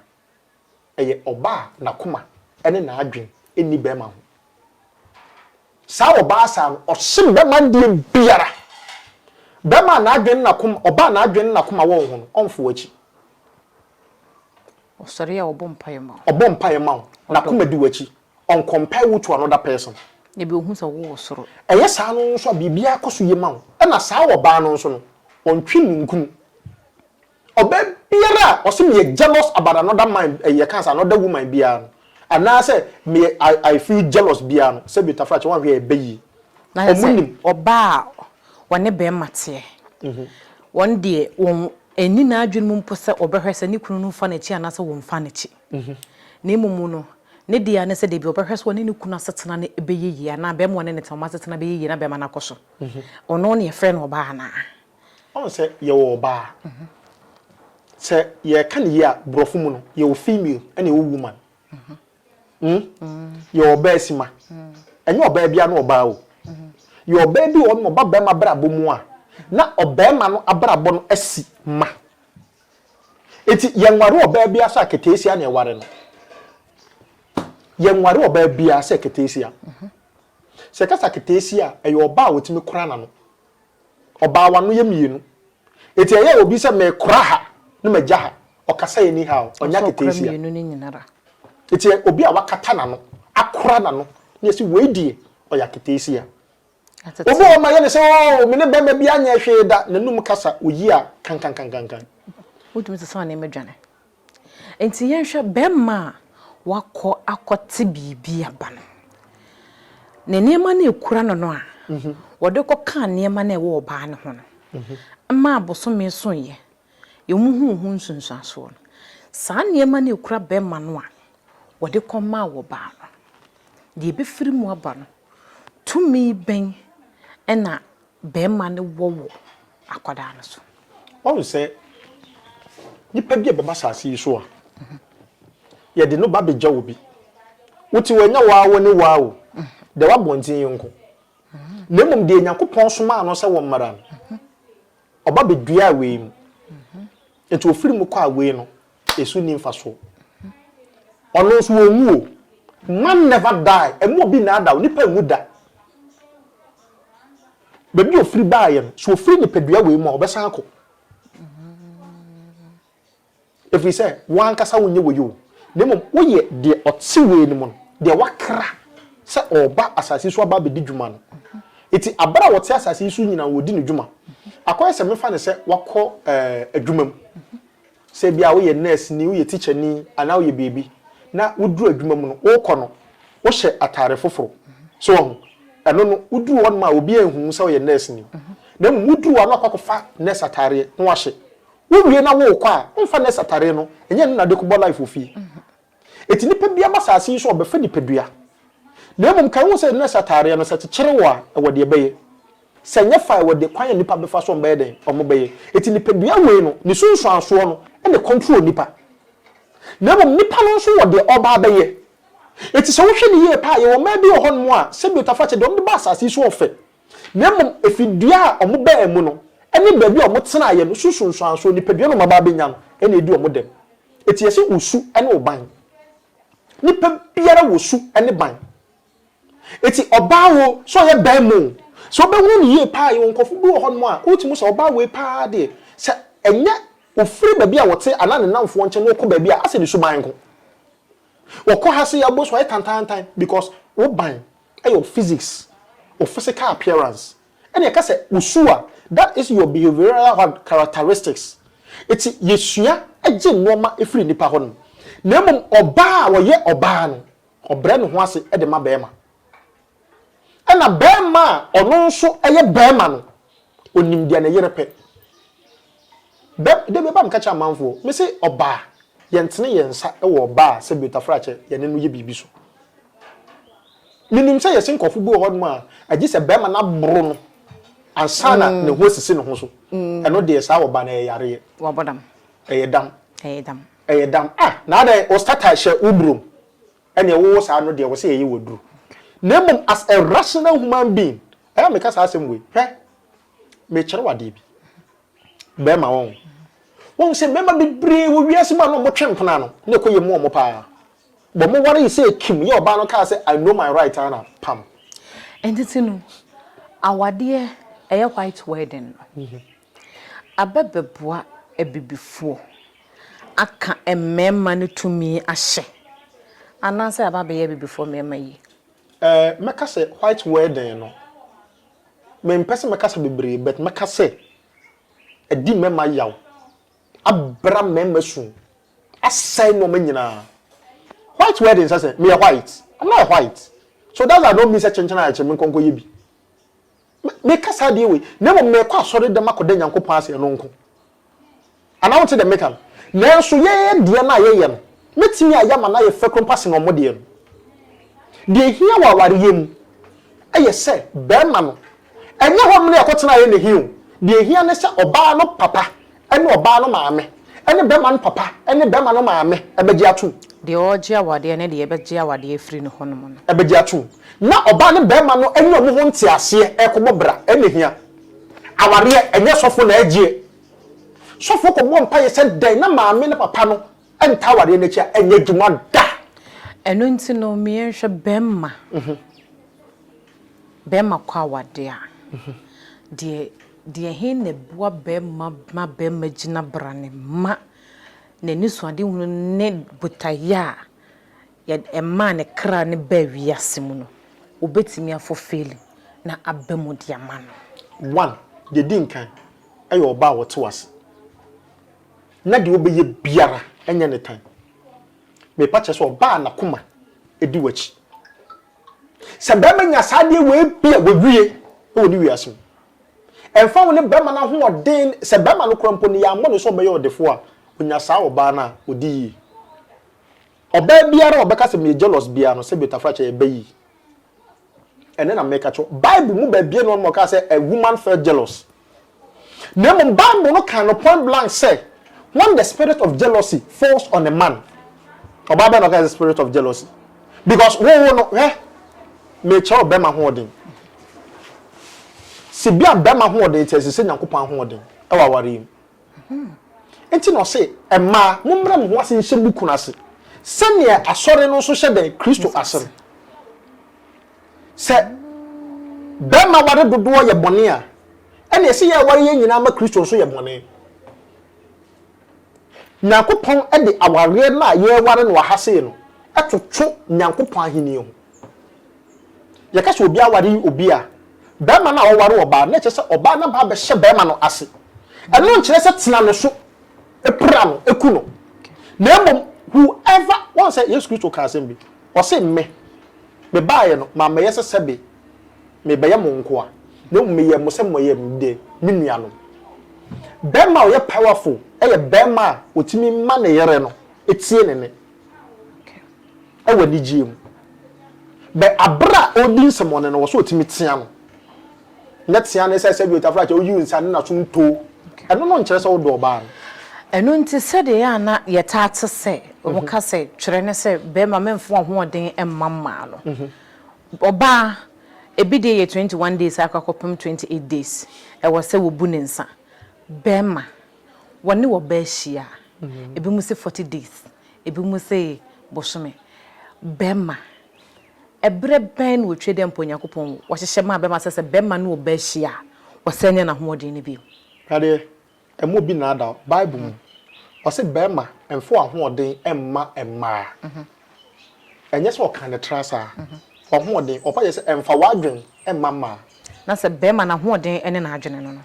ɛyɛ ɔbaa a n'akoma ne n'adwen nni bɛrima ho. Saa ɔbaa saa no, ɔhye bɛrima deɛ biara. Bɛrima a n'adwen ne n'akoma, ɔbaa a n'adwen ne n'akoma wɔ wo ho no, ɔmfo w'akyi. Ɔsɔre a ɔbɔ mpaeɛ ma wo. Ɔbɔ mpaeɛ ma wo, n'akoma di w'akyi. Ɔncompare wo to another person. Ebi ohu sɛ wowɔ soro. Ɛyɛ saa no nso a, biribiara kɔ so yie ma wo. Ɛna saa ɔbaa no nso no, ɔntwe ninkunu. Ɔbaa biara a ɔse meyɛ jealous about another man ɛyi yɛka sɛ another woman biara no anaasɛ meyɛ I I feel jealous biara no sɛbi tafrakyɛ wanhwɛ a ɛbɛ yie. Na kyerɛ Ɔmo sɛ nim. ɔbaa a ɔne bɛɛma teɛ wɔn deɛ wɔn ɛnni n'adwene mu mpo sɛ ɔbɛhwɛ sɛ ne kunu no fa n'akyi anaasɛ wɔnfa n'akyi na mmom no ne deɛ ara ne sɛ dabi ɔbɛhwɛ sɛ ɔne ne kunu asetena no bɛyɛ yie anaa bɛɛma ɔne ne tena wɔn asetena bɛyɛ yie na bɛɛma no akɔ so ɔno na yɛfrɛ no ɔbaa anaa. Ɔhu sɛ yɛwɔ ɔbaa. Sɛ yɛka no yie a, borɔfo mu no, yɛwɔ female ɛna yɛwɔ woman. Hmm? Yɛwɔ ɔbaa sima. Ɛnyɛ ɔbaa biara ne ɔbaa o. Yɛ ɔbaa bi wɔ hɔ nom ɔba barima abrabɔ mu a, na ɔbarima no abrabɔ no asi ma. Enti yɛnware ɔbaa biara sɛ aketeesia na yɛware no. Yɛnware ɔbaa biara sɛ aketeesia. Sɛ yɛka sɛ aketeesia a, ɛyɛ ɔbaa a ɔtumi kora n'ano. Ɔbaa w'ano yɛ mmienu. Enti ɛyɛ obi sɛ mekora ha na magya ha. Ɔkasa anyhow, ɔnyɛ Ɔsɛ ɔkora aketeesia. mmienu no nyinara. Enti obi a wakata n'ano, akora n'ano, na yɛsi wei deɛ ɔyɛ aketeesia. Atete. Obi wɔ hɔ ma yɛ ne sɛ oo me ne bɛrima bi anyɛ hwee da, n'anum kasa oyi a kankankankankan. Wotumi sesa nneɛma dwane. Enti yɛnhwɛ bɛrima a wakɔ akɔte biribi aba no. Ne nneɛma no a ɛkura no no a wɔde kɔkaa nneɛma no a ɛwɔ ɔbaa no ho no maa bosome soeɛ, wɔhuu ho nsunsuansoɔ no. Saa nneɛma no a ɛkura bɛrima no a wɔde kɔmaa ɔbaa no, deɛ ɛbɛfiri mu aba no, tumi bɛn na bɛrima no wɔ wɔ akwadaa no so? Wahu sɛ nipa bi a bɛba asase yi so a, yɛde no ba bɛgya obi. Wote hɔ, ɛnyɛ waa wo ne waa o, deɛ wabɔnten yi nko. Na mmom deɛ Nyankopɔn somaa no sɛ wɔmmra no, ɔba bɛduaa wei mu. Nti ɔfiri mu kɔ a wei no, ɛso nni mfasoɔ. Ɔno nso ɔnwu o. Man never die. Ɛmu obi nnaadaa wo, nipa nwu da. Baabi a ɔfiri baeɛ no, sɛ ɔfiri nipadua wei mu a, ɔbɛsan akɔ. Ɛfiri sɛ, wo ankasa wonyɛ wei o, na mmom woyɛ deɛ ɔte wei no mu no, deɛ wakra sɛ ɔreba asase yi so aba abɛdi dwuma no. Enti aberɛ a ɔte asase yi so nyinaa ɔredi ne dwuma. Akɔyɛ sɛ mefa no sɛ wakɔ ɛɛ adwuma mu. Sɛ ebia woyɛ nɛɛseni, woyɛ tikyani, anaa woyɛ biribi, na woduru adwuma mu no, worekɔ no, wohyɛ atare foforo. So wahu? Ɛno no, woduru hɔnom a, obiara nhu wo sɛ woyɛ nɛɛseni. Na mmom woduru hɔ a, na wakɔ akɔfa nɛɛse atareɛ na wahyɛ. Wowie na worekɔ a, womfa nɛɛse atareɛ no, ɛnyɛ ɛno na wode kɔbɔ life wɔ fie. Enti nipa biara ba asase yi so a, ɔbɛfa nipadua. Na mmom kae hu sɛ nurse ataareɛ no, sɛ ɛkyekyere wo a, ɛwɔ deɛ ɛbɛyɛ. Sɛ ɛnyɛ fa a, ɛwɔ deɛ kwan a nipa bɛfa so a wɔbɛyɛ dɛn? Wɔbɛyɛ. Enti nipadua wei no, ne sunsuansoɔ no na ɛcontrol nipa. Na mmom nipa no nso wɔ deɛ ɔreba abɛyɛ. Enti sɛ wohwɛ no yie paa a, yɛwɔ mmaa bi wɔ hɔnom a, sɛbi otafakyɛ, deɛ wɔde ba asase yi so ɔfɛ. Na mmom ɛfiri dua a wɔbaa mu no ne baabi a wɔtenaeɛ no so sunsuansoɔ, nipadua no a wɔaba abɛnya no na ɛdi wɔn dɛm. Enti yɛse wo su ne wo ban. Nipa biara wɔ su ne ban. Enti ɔbaa o, sɛ ɔyɛ barima o, sɛ wobɛhunu no yie paa, yɛwɔ nkurɔfoɔ bi wɔ hɔnom a, wotumi hu sɛ ɔbaa wei paa deɛ, sɛ ɛnyɛ ɔfiri baabi a ɔte anaa ne nnamfoɔ nkyɛn na ɔkɔ baabi a, asɛ ne suban nko. Wɔkɔ ha sei abɔ so ayɛ tantaantan because wo ban yɛ wo physics, wo physical appearance. Ɛna yɛka sɛ wo su a, that is your behavioural what? Characteristics. Eti yɛsua gye nnoɔma firi nnipa hɔ nom. Na mmom ɔbaa a ɔyɛ ɔbaa no, ɔbrɛ ne ho ase de ma barima. Ɛna barima a ɔno nso yɛ barima no, ɔnim deɛ ne yere pɛ. Bɛ, da bi ɛba a meka kyerɛ amanfoɔ, mese ɔbaa, yɛntene yɛn nsa wɔ ɔbaa a sɛbi otafrakyɛ yɛne no yɛ biribi so. Menim sɛ yɛse nkurɔfo bi wɔ hɔnom a, agye sɛ bɛrima no aboro no ansa na ne ho asisi ne ho so. Ɛno deɛ saa ɔbaa no ɛyɛ yareɛ. Wabɔ dam. Ɛyɛ dam. Ɛyɛ dam. Ɛyɛ dam. Ah, na adɛn, wo starter hyɛ wo burom. Ɛneɛ wowɔ saa no deɛ wɔ sɛ yɛyɛ wo aduro. Na mmom as a rational human being, ɛyɛ a meka saa asɛm wei, hwɛ, mekyerɛ wo adeɛ bi. Bɛrima wɔn. Wɔn sɛ mmarima bebree wɔ wiase mu a na wɔtwe mpena no, na ɛkɔ yɛ mu wɔn paa. Bɔ mo ware sɛ Kim yɛ ɔbaa no kaa sɛ I know my right ara na pam. Ɛntiti no, awadeɛ ɛyɛ white wedding no, abɛ bɛboa abibifoɔ aka mmarima no tumi ahyɛ anaasɛ aba abɛyɛ abibifoɔ mmarima yie? Eh, mɛka sɛ white wedding no, mempɛ sɛ mɛkasa bebree but mɛka sɛ ɛdi mmarima yaw, abra mmarima su, asɛe nneɛma nyinaa. White wedding sɛ sɛ meyɛ white, I'm not a white. So that does not mean sɛ kyenkyen ayɛkye me nkɔnkɔ yɛ bi. Meka saa adeɛ wei, na mmom mekɔ asɔre dɛm akɔda Nyankopɔn ase ɛno nko. Anaa wonte deɛ meka no? Nanso yɛn deɛ no a yɛyɛ no, mɛtumi ayɛ ama no ayɛ fɛ koraa mpo asene wɔn deɛ no. Deɛ ɛhia wɔ awareɛ mu yɛ sɛ barima no, ɛnyɛ hɔ nom na yɛkɔtenaeɛ na ɛhia o, deɛ ɛhia ne sɛ ɔbaa no papa ne ɔbaa no maame ne bɛrima no papa ne bɛrima no maame bɛgye atom. Deɛ ɔregye awadeɛ ne deɛ yɛbɛgye awadeɛ afiri ne hɔnom no. Bɛgye atom. Na ɔbaa ne bɛrima no anya wɔn ho nteaseɛ rekɔbɔ bra, ɛna ɛhia. Awareɛ, ɛnyɛ sɔfo na ɛgyeɛ. Sɔfo kɔbɔ mpaeɛ sɛ dɛn na maame ne papa no ntaa awareɛ no akyi a, ɛnyɛ adwuma da. Ɛno nti no, meɛnhwɛ bɛrima. Bɛrima kɔ awadeɛ a, deɛ deɛ he na ɛboa bɛrima ma bɛrima gyina brane ma n'anisoadehunu ne botaeɛ a yɛ ɛmaa ne kra no baa wiase mu no, ɔbɛtumi afɔfeeli na aba mu de ama no. One, deɛ ɛdi nkan yɛ ɔbaa a ɔte w'ase na deɛ wobɛyɛ biara nyɛ ne tan. Mepa kyerɛ sɛ ɔbaa a n'akoma di w'akyi. Sɛ barima nya saa adeɛ wei bi a, wawie wɔ ne wiase mu. Ɛmfa ho ne barima no ahoɔden, sɛ barima no koraa mpo no yɛammɔ no sɛ ɔbɛyɛ ɔdefoɔ a, ɔnya saa ɔbaa no a, ɔdi yie. Ɔbaa biara a ɔbɛka sɛ meyɛ jealous biara no, sɛbi Tafrakyɛ yɛ ba yie. Ɛnnɛ na meka kyerɛ wo, Bible mu baabiara nni hɔ nom a ɔkaa sɛ a woman felt jealous. Na mmom Bible no kaa no point blank sɛ when the spirit of jealousy falls on a man, ɔbaa bɛn na ɔkaa sɛ spirit of jealousy? Because wo wo no, hwɛ, mekyerɛ wo bɛrima hoɔden. Sɛ bi a bɛrima hoɔden te ɛsɛ sɛ Nyankopɔn ahoɔden ɛwɔ aware yi mu. Nti na ɔse, mmaa, mommrɛ mo ho ase nhyɛ mo kunu ase, sɛdeɛ asɔre no nso hyɛ dɛn? Kristo ase no. Sɛ barima ware dodoɔ yɛ bɔne a, ɛnna ɛsɛ yɛware yɛn nyinaa ma Kristo nso yɛ bɔne. Nyankopɔn de awareɛ no a yɛreware no wɔ ha sei no toto Nyankopɔn ahennie ho. Yɛka sɛ obi aware obi a, barima no a ɔware ɔbaa no, na ɛkyerɛ sɛ ɔbaa no aba abɛhyɛ barima no ase. Ɛno nkyerɛ sɛ tena ne so, pira no, ku no. Na mmom, whoever, wɔn sɛ Yesu Kristo kaa asɛm bi, ɔse me, Mebaeɛ no, mammɛyɛ sɛ sɛbe merebɛyɛ mo nkoa, na mmom meyɛɛ mo sɛ moyɛ me deɛ, me nuanom. Barima a ɔyɛ powerful yɛ barima a ɔtumi ma ne yere no tie ne nne wɔ anigyeɛ mu. Bɛ aberɛ a ɔredi nsɛmmɔne no, wɔ sɛ ɔtumi tea no. Nyɛ tea ne sɛ sɛbi otafra kyɛ woyi wo nsa ne n'asom ntoo. Ɛno no nkyerɛ sɛ wodɔ ɔbaa no. Ɛno nti sɛdeɛ ɛyɛ a na yɛtaa te sɛ wɔka sɛ twerɛ ne sɛ barima mɛmfa w'ahoɔden mma mmaa no. Ɔbaa, ebi deɛ yɛ 21 days akɔ akɔpem 28 days, ɛwɔ sɛ wɔbu ne nsa. Barima, wɔne ɔbaa hyia a, ebinom se 40 days, ebinom se bosome. Barima, Ɛberɛ bɛn na wɔtwa dɛ mpo Onyankopɔn wɔhyehyɛ maa bɛma sɛ sɛ bɛma ne ɔbaa hyia a, ɔsane nya n'ahoɔden no bio? Adeɛ, ɛmma obi nnaadaa wo. Bible mu, ɔse bɛrima mfa w'ahoɔden mma mmaa. Ɛnyɛ sɛ ɔkaa no tra saa. W'ahoɔden, ɔpa kyerɛ sɛ mfa w'adwen mma mmaa. Na sɛ bɛrima n'ahoɔden ne n'adwene no no.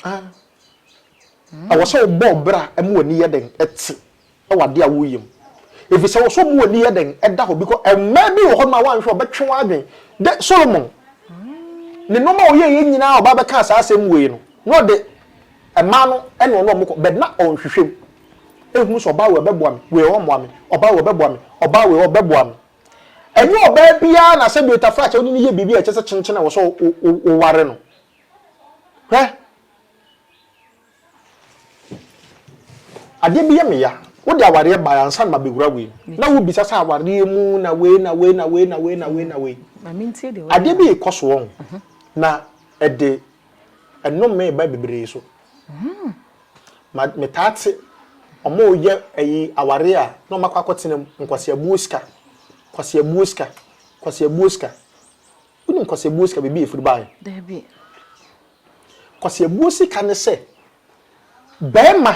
Ɛwɔ sɛ wobɔ wo bra ma w'ani yɛ dɛn? Ɛte. wɔ adeɛ a woreyɛ mu. Ɛfiri sɛ wɔ sɛ ɔmu w'ani yɛ dɛn ɛda hɔ because mmaa bi wɔ hɔ nom a woanhwɛ ɔbɛtwe w'adwen. De Solomon ne nnoɔma a ɔyɛeɛ nyinaa a ɔba bɛkaa saa asɛm wei no na ɔde mmaa no ɛne ɔne ɔmo kɔ but na ɔnhwehwɛ mu ɛhunu sɛ ɔbaa wei ɔbɛboa me, wei ɔmmoa me, ɔbaa wei ɔbɛboa me, ɔbaa wei ɔbɛboa me. Ɛnyɛ ɔbaa biara na sɛdeɛ Tafrakyɛ wode no yɛ biribi a ɛkyɛ sɛ kyenkyen a wɔ sɛ woware no. Hwɛ! Adeɛ bi yɛ me ya. Wode awareɛ baeɛ ansa na mabɛwura wei mu. Na wobisa sɛ awareɛ mu na wei na wei na wei na wei na wei na wei. Adeɛ bi rekɔ so wɔn. Na ɛde nnome ba bebree so. Ma metaa te wɔreyɛ ayi awareɛ a na wɔakɔ akɔtena mu nkwaseabuo sika, nkwaseabuo sika, nkwaseabuo sika. Wonim nkwaseabuo sika baabi a ɛfiri baeɛ? Daabi. Kwasiabuo sika ne sɛ barima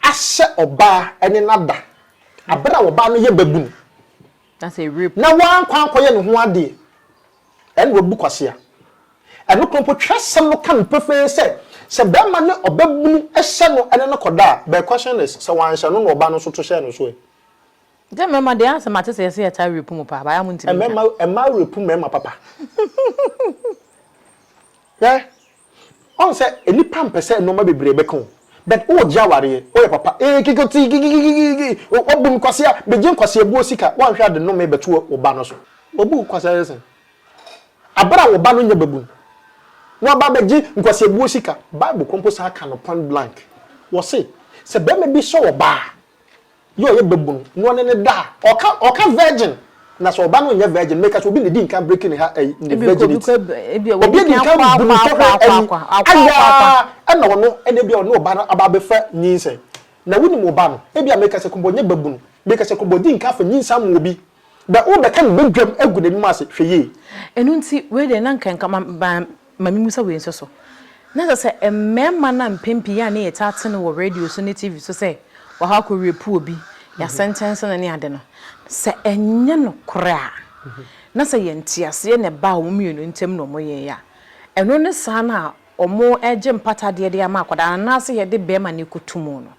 ahyɛ ɔbaa ne no ada aberɛ a ɔbaa no yɛ babunu na wankɔ ankɔyɛ ne ho adeɛ, ɛna wabu kwasea. Ɛno koraa mpo twerɛsɛm no ka no pefee sɛ, sɛ barima ne ɔbabunu hyɛ no ne no kɔda a, but question is, sɛ wanhyɛ no na ɔbaa no nso to hyɛɛ no so ɛ? Sɛ mmarima deɛ asɛ mate sɛ yɛsɛ yɛtaa rape mu paa, but ayɛ a montumi nka. Mmaa rape mmarima papa. Hwɛ, ɔn sɛ nnipa mpɛ sɛ nnoɔma bebree bɛka o, but woregye awareɛ, woyɛ papa, ee kikoti kikikikiki, wabu me kwasea, megye nkwaseabuo sika, woanhwɛ a de nnome bɛto wo ba no so. Wabu wo kwasea yɛ sɛn? Aberɛ a wo ba no nyɛ babunu, na waba abɛgye nkwaseabuo sika. Bible koro mpo san ka no point blank, wɔse, sɛ barima bi sɔ ɔbaa. Yɛ ɔyɛ babunu na ɔne no da a, ɔka ɔka virgin, na sɛ ɔba no nyɛ virgin, meka sɛ obi na edi nkan breaking ne ha ɛyi ne virginity. Obi adi nkan bu ne tɔhwɛ ɛyi ayaa ɛna ɔno ɛna ebi a ɔne ɔba no aba abɛfa nyinsɛn. Na wonim ɔba no, ebi a meka sɛ kɔbɔ nyɛ babunu, meka sɛ kɔbɔ di nkan afa nyinsɛn ama obi, bɛ wobɛka no badwam agu n'anim ase, hwɛ yie. Ɛno nti wei deɛ na nka nka ma ma Ma mimmisa wei nso so, Na ɛsɛ sɛ mmarima no a mpɛn pii a na yɛtaa te no wɔ radio so ne TV so sɛ wɔakɔ akɔrepu obi, yɛasɛntɛnse no ne ade no, sɛ ɛnyɛ nokorɛ a, na sɛ yɛn nteaseɛ na ɛbaa wɔn mmienu ntam na wɔyɛeɛ a, ɛno ne saa no a wɔregye mpata deɛ de ama akwadaa no anaasɛ yɛde barima no rekɔto mu no,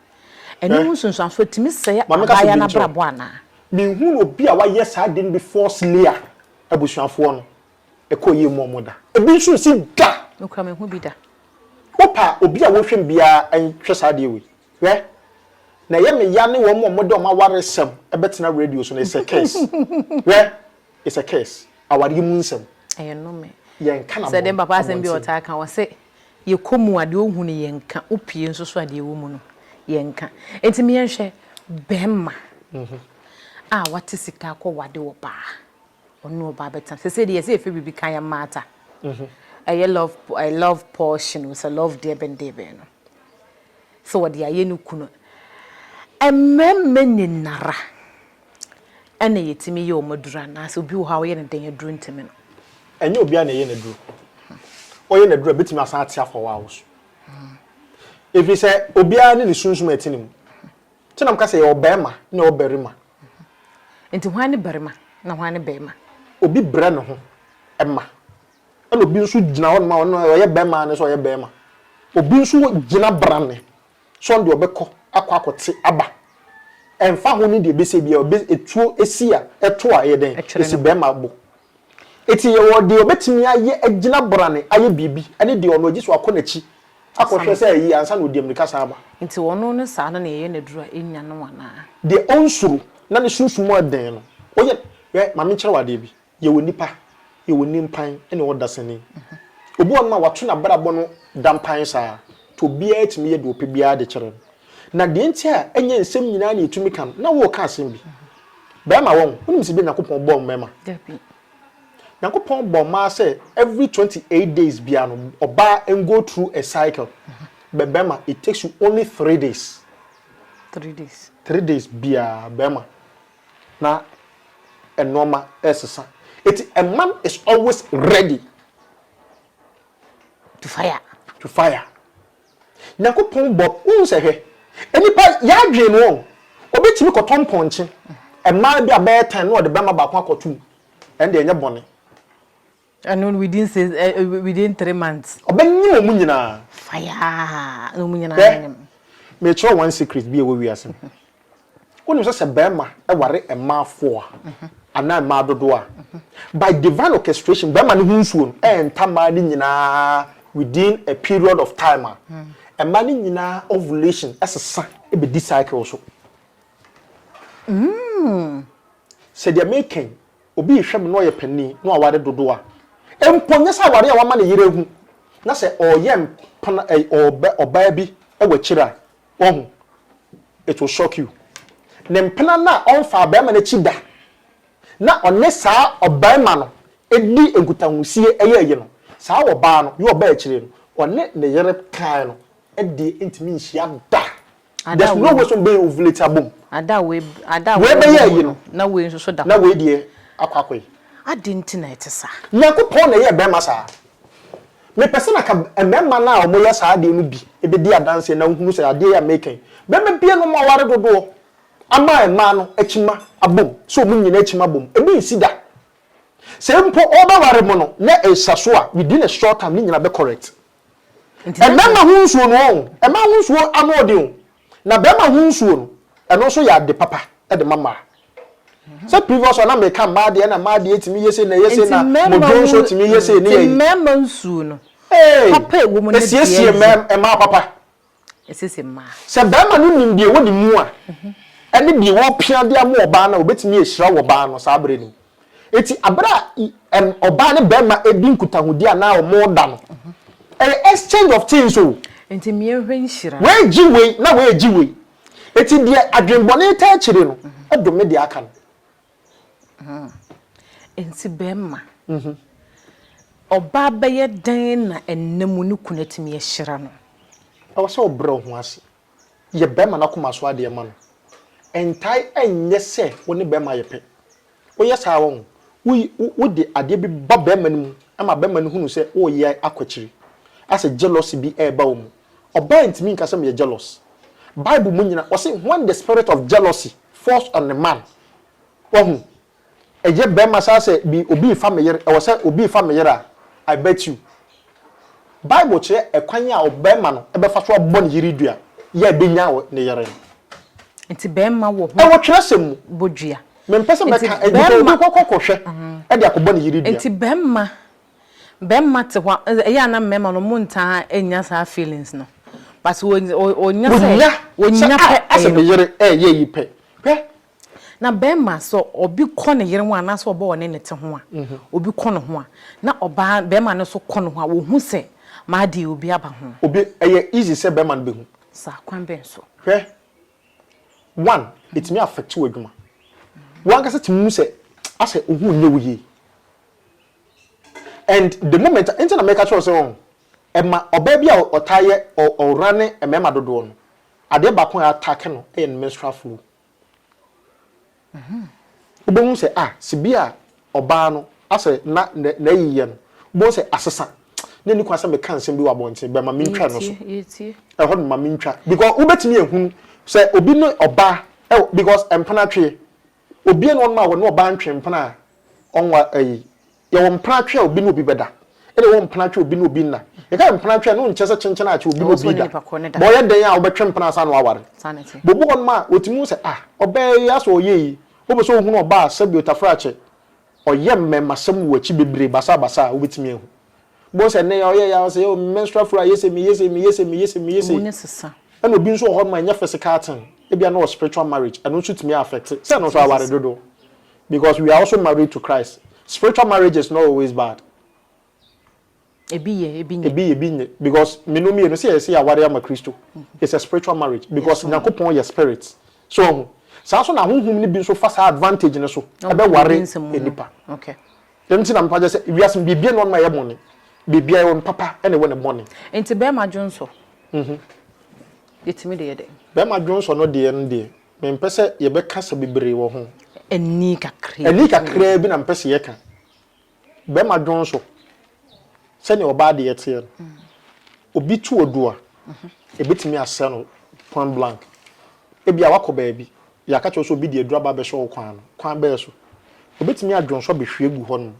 ɛno ho nsunsuansoɔ ɛtumi sɛe Ma menka abaayewa asɛm no bi nkyerɛ wo. abrabɔ anaa? Menhuu obi a wayɛ saa ade no bi forcefully a abusuafoɔ no ɛkɔ yie mu ɔmo da. Ebi nso nsi da. Me kura me ho bi da. Wopɛ a obi a wohwɛ me biara nhwɛ saa adeɛ wei. Hwɛ, na ɛyɛ me ya ne wɔn a wɔde wɔn awaresɛm bɛtena radio so no, it's a curse. Hwɛ, it's a curse. Awareɛ mu nsɛm. Ɛyɛ nnome. Yɛnka no Sɛ deɛ papa asɛm bi a abɔnten. ɔtaa ka, ɔse yɛkɔ mu a deɛ ɔhu no yɛnka, wopue nso so a deɛ ɛwɔ mu no yɛnka. Enti me yɛnhwɛ bɛrima a wate sika akɔ wade ɔbaa. Ɔne ɔbaa bɛtena. Sesei deɛ yɛsɛ yɛfrɛ biribi kan yɛ matter. Ɛyɛ love ɛyɛ love portion o sɛ love deɛ bɛn deɛ bɛn no. Sɛ wɔde ayɛ ne kunu. Mmarima nyinara ɛna yɛtumi yɛ wɔn aduru anaasɛ obi wɔ hɔ a woyɛ no dɛn aduru ntumi no. Ɛnyɛ obiara na ɛyɛ n'aduru. Ɔyɛ n'aduru a ɛbɛtumi asan ate afa w'awo so. Ɛfiri sɛ obiara ne ne sunsum a ɛte ne mu. Nti na meka sɛ yɛwɔ barima na yɛwɔ barima. Nti hwan ne barima na hwan ne barima? Obi brɛ ne ho ma, ɛna obi nso gyina hɔ nom a ɔno ɔyɛ barima ne sɛ ɔyɛ barima. Obi nso gyina brane sɛ ɔno deɛ ɔbɛkɔ akɔ akɔte aba. Ɛmfa ho ne deɛ ɛbɛsi biara, ɔbɛ etuo si a, ɛto a ɛyɛ dɛn? Ɛsi barima bo. Eti yɛwɔ deɛ ɔbɛtumi ayɛ agyina brane ayɛ biribi ɛne deɛ ɔno agye sɛ wakɔ n'akyi akɔhwɛ sɛ ayi ansa na ɔdi amirika san aba. Nti ɔno ne saa no na yɛyɛ no aduru a ɛnnya no anaa? Deɛ ɔnsuro na ne sunsum mu ɛden no, ɔyɛ, hwɛ, ma menkyerɛ wo adeɛ bi, yɛwɔ nnipa, yɛwɔ nimpan ɛna yɛwɔ dasani. Obi wɔ hɔnom a wato n'abrabɔ no dampan saa, nti obiara tumi yɛ deɛ ɔpɛ biara de kyerɛ no. Na deɛ nti a ɛnyɛ nsɛm nyinaa na yɛtumi ka no, na woreka asɛm bi. Barima wɔn, wonim sɛ bia Nyankopɔn bɔɔ mmarima? Dabi. Nyankopɔn bɔɔ mmaa sɛ every 28 days biara no ɔbaa go through a cycle but bɛrima it takes you only 3 days. 3 days. 3 days biara bɛrima na nnoɔma ɛresesa. Eti a man is always ready. To fire. To fire. Nyankopɔn bɔ wohu sɛ hwɛ nnipa yɛadwen no wɔn obi tumi kɔtɔ mpɔnkye mmaa bi a bɛyɛ ten na ɔde bɛrima baako akɔto mu ɛnde ɛnyɛ bɔne. Ɛno within six eh, eh, within 3 months. Ɔbɛnyim wɔn nyinaa. Fire na wɔn nyinaa Hwɛ nyim. mekyerɛ one secret bi a ɛwɔ wiase mu. Wonim sɛ sɛ barima ware mmaa four a, anaa mmaa dodoɔ a, by divine orchestration, barima no ho nsuo no ɛnta mmaa no nyinaa within a period of time a, mmaa no nyinaa ovulation sesa bɛdi cycle so. Sɛ deɛ meka yi, obi rehwɛ me na ɔyɛ panin na waware dodoɔ a, mpo nyɛ sɛ awareɛ a wama ne yere ahu, na sɛ ɔreyɛ mpena, ɔbɛ, ɔbaa bi wɔ akyire a, Wahu? It will shock you. Ne mpena no a ɔmfaa barima no akyi da na ɔne saa ɔbarima no di nkutahosie yɛ ayi no, saa ɔbaa no, yɛ ɔbaa akyire no, ɔne ne yere kan no deɛ ntumi nhyia da. There's no way sɛ wɔbɛyɛ ovulate abom. Ada a wei ada a Wei wei bɛyɛ wɔ ayi mu no, no, na wei nso so da na hɔ. wei deɛ akɔ akɔyɛ. Adɛn nti na ɛte saa? Nyankopɔn na ɛyɛɛ barima saa. Mepɛ sɛ na ka mmarima no a wɔyɛ saa adeɛ no bi bɛdi adanseɛ na wohunu sɛ adeɛ yi a mereka yi, barima biara nni hɔ a waware dodoɔ ama mmaa no akyima abom sɛ wɔn nyinaa akyima abom. Ebi nsi da. Sɛ mpo ɔrebɛware mo no na ɛsa so a, within a short time ne nyinaa bɛ correct. Mmarima ho nsuo no ɔn, mmaa ho nsuo ano ɔden o, na barima ho nsuo no, ɛno nso yɛ ade papa de ma mmaa. Sɛ previous one na meka mmaa deɛ na mmaa deɛ tumi yɛ sei na ɛyɛ sei na modwo nso tumi yɛ sei ne yɛ yi. Nti mmarima nsuo no, papa ɛwɔ mu ne deɛ Esiesie mmaa papa. Esiesie mmaa. Sɛ barima no nim deɛ ɛwɔ ne mu a, ɛne deɛ ɔrepia de ama ɔbaa no a, ɔbɛtumi ahyira ɔbaa no saa berɛ no mu. Enti bere a ɔbaa ne barima di nkutahodi anaa wɔreda no, ɛyɛ exchange of things o. Nti mmiɛnhwɛ nhyira. Wei gye wei na wei gye wei. Eti deɛ adwenbɔne taa akyire no, dome deɛ aka no. Enti bɛrima, ɔbaa bɛyɛ dɛn na ɛnna mu ne kunu atumi ahyira no? Ɛwɔ sɛ wobrɛ wo ho ase yɛ bɛrima no akoma so adeɛ ma no. Ɛntae nyɛ sɛ wo ne bɛrima yɛ pɛ. Woyɛ saa a, wahu, wode adeɛ bi ba bɛrima no mu ma bɛrima no hunu sɛ woreyɛ akɔ akyiri. Asɛ jealousy bi reba wo mu. Ɔbaa ntumi nka sɛ meyɛ jealous. Bible mu nyina, ɔse when the spirit of jealousy falls on a man, wahu, ɛyɛ bɛrima saa sɛ bi obi refa me yere, ɛwɔ sɛ obi refa me yere a, I bet you. Bible kyerɛ ɛkwan a ɔbarima no bɛfa so abɔ ne yere dua yɛ a ɛbɛnya ne yere no. Nti bɛrima wɔ ho Ɛwɔ twerɛsɛm mu. bɔ dua. Mempɛ sɛ Nti mɛka, because bɛrima. obi kɔkɔ kɔhwɛ de akɔbɔ ne yere dua. Nti bɛrima, bɛrima te hɔ a, ɛyɛ a na mmarima no wɔn ntaa nnya saa feelings no. But ɔnya sɛ, Wɔnya sɛ wɔnya ah, pɛ asɛ ɛyɛ me no. yere ɛreyɛ yi pɛ. Hwɛ, Na bɛrima, sɛ obi kɔ ne yere ho anaasɛ ɔba ɔne ne te ho a, obi kɔ ne ho a, na ɔbaa, bɛrima no nso kɔ ne ho a, wɔhu sɛ m'adeɛ obi aba ho. Obi, ɛyɛ easy sɛ bɛrima no bɛhu. Saa, kwan bɛn so? Hwɛ, one, ɛtumi affect w'adwuma. W'ankasa tumi hu sɛ asɛ wo ho nyɛ wo yie. And the moment, nti na meka kyerɛ wo sɛ wɔn, ɛma ɔbaa bi a ɔtaa yɛ, ɔrane mmarima dodoɔ no, adeɛ baako a attack no yɛ ne menstrual flow. Wobɛhu sɛ ah, sɛ bi a ɔbaa no asɛ na n'ayi yɛ no, wobɛhu sɛ asesa. Na ɛni kwan sɛ meka nsɛm bi wɔ abɔnten, but ma mentwa ɛno so. Ɛhɔ no ma mentwa. Because wobɛtumi ahunu sɛ obi ne ɔbaa, because mpena tweɛ. Obi ne ɔno a ɔne ɔbaa ntwe mpena a, ɔnwa ayi. Yɛwɔ mpenatwe a obi ne obi bɛda, ɛna yɛwɔ mpenatwe a obi ne obi nna. Yɛka mpenatwe a, ɛno nkyerɛ sɛ kyenkyen akye obi ne obi da. But ɔyɛ dɛn a wobɛtwe mpena ansa na woaware. But obi wɔ hɔnom a, otumi hu sɛ ah, ɔbaa yi asɛ ɔyɛ yi. Wopɛ sɛ ohunu ɔbaa a sɛbi otafrakyɛ, ɔyɛ mmɛmasɛm wɔ w'akyi bebree basabasa a, wobɛtumi ahu. Wobɛhu sɛ nnɛ yi a ɔyɛ yi a, ɔsɛ oh, me menstrual flow ayɛ sei, meyɛ sei, meyɛ sei, meyɛ sei, meyɛ sei. Ɛna obi nso wɔ hɔnom a, ɛnyɛ physical thing, ebia na ɔwɔ spiritual marriage, ɛno nso tumi affect. Sɛ ɛno nso aware dodoɔ. Because we are also married to Christ. Spiritual marriage is not always bad. Ebi yɛ, ebi nyɛ. Ebi yɛ, ebi nyɛ. Because me no mmienu sɛ yɛsɛ yɛaware ama Kristo. It's a spiritual marriage because Nyankopɔn yɛ spirit. So ɔho. Saa nso na honhom no bi nso fa saa advantage no so ɛbɛware nnipa. Okay. Ɛno nti na mepa kyɛ sɛ wiase mu biribiara nni hɔ nom a ɛyɛ bɔne. Biribiara ɛwɔ ne papa ɛna ɛwɔ ne bɔne. Nti bɛrima dwonsɔ. Yɛtumi de yɛ dɛn? Bɛrima dwonsɔ no deɛ no deɛ Mempɛ sɛ yɛbɛkasa bebree wɔ ho. Ani kakraa bi. Ani kakraa bi na mepɛ sɛ yɛka. Barima dwon so, sɛnea ɔbaa deɛ teɛ no, obi to adu a, ɛbɛtumi asɛe no point blank. Ebia woakɔ baabi, yɛaka kyerɛ wo sɛ obi de aduru aba abɛhyɛ wo kwan ano. Kwan bɛn so? Ɔbɛtumi adwonsɔ abɛhwie agu hɔnom.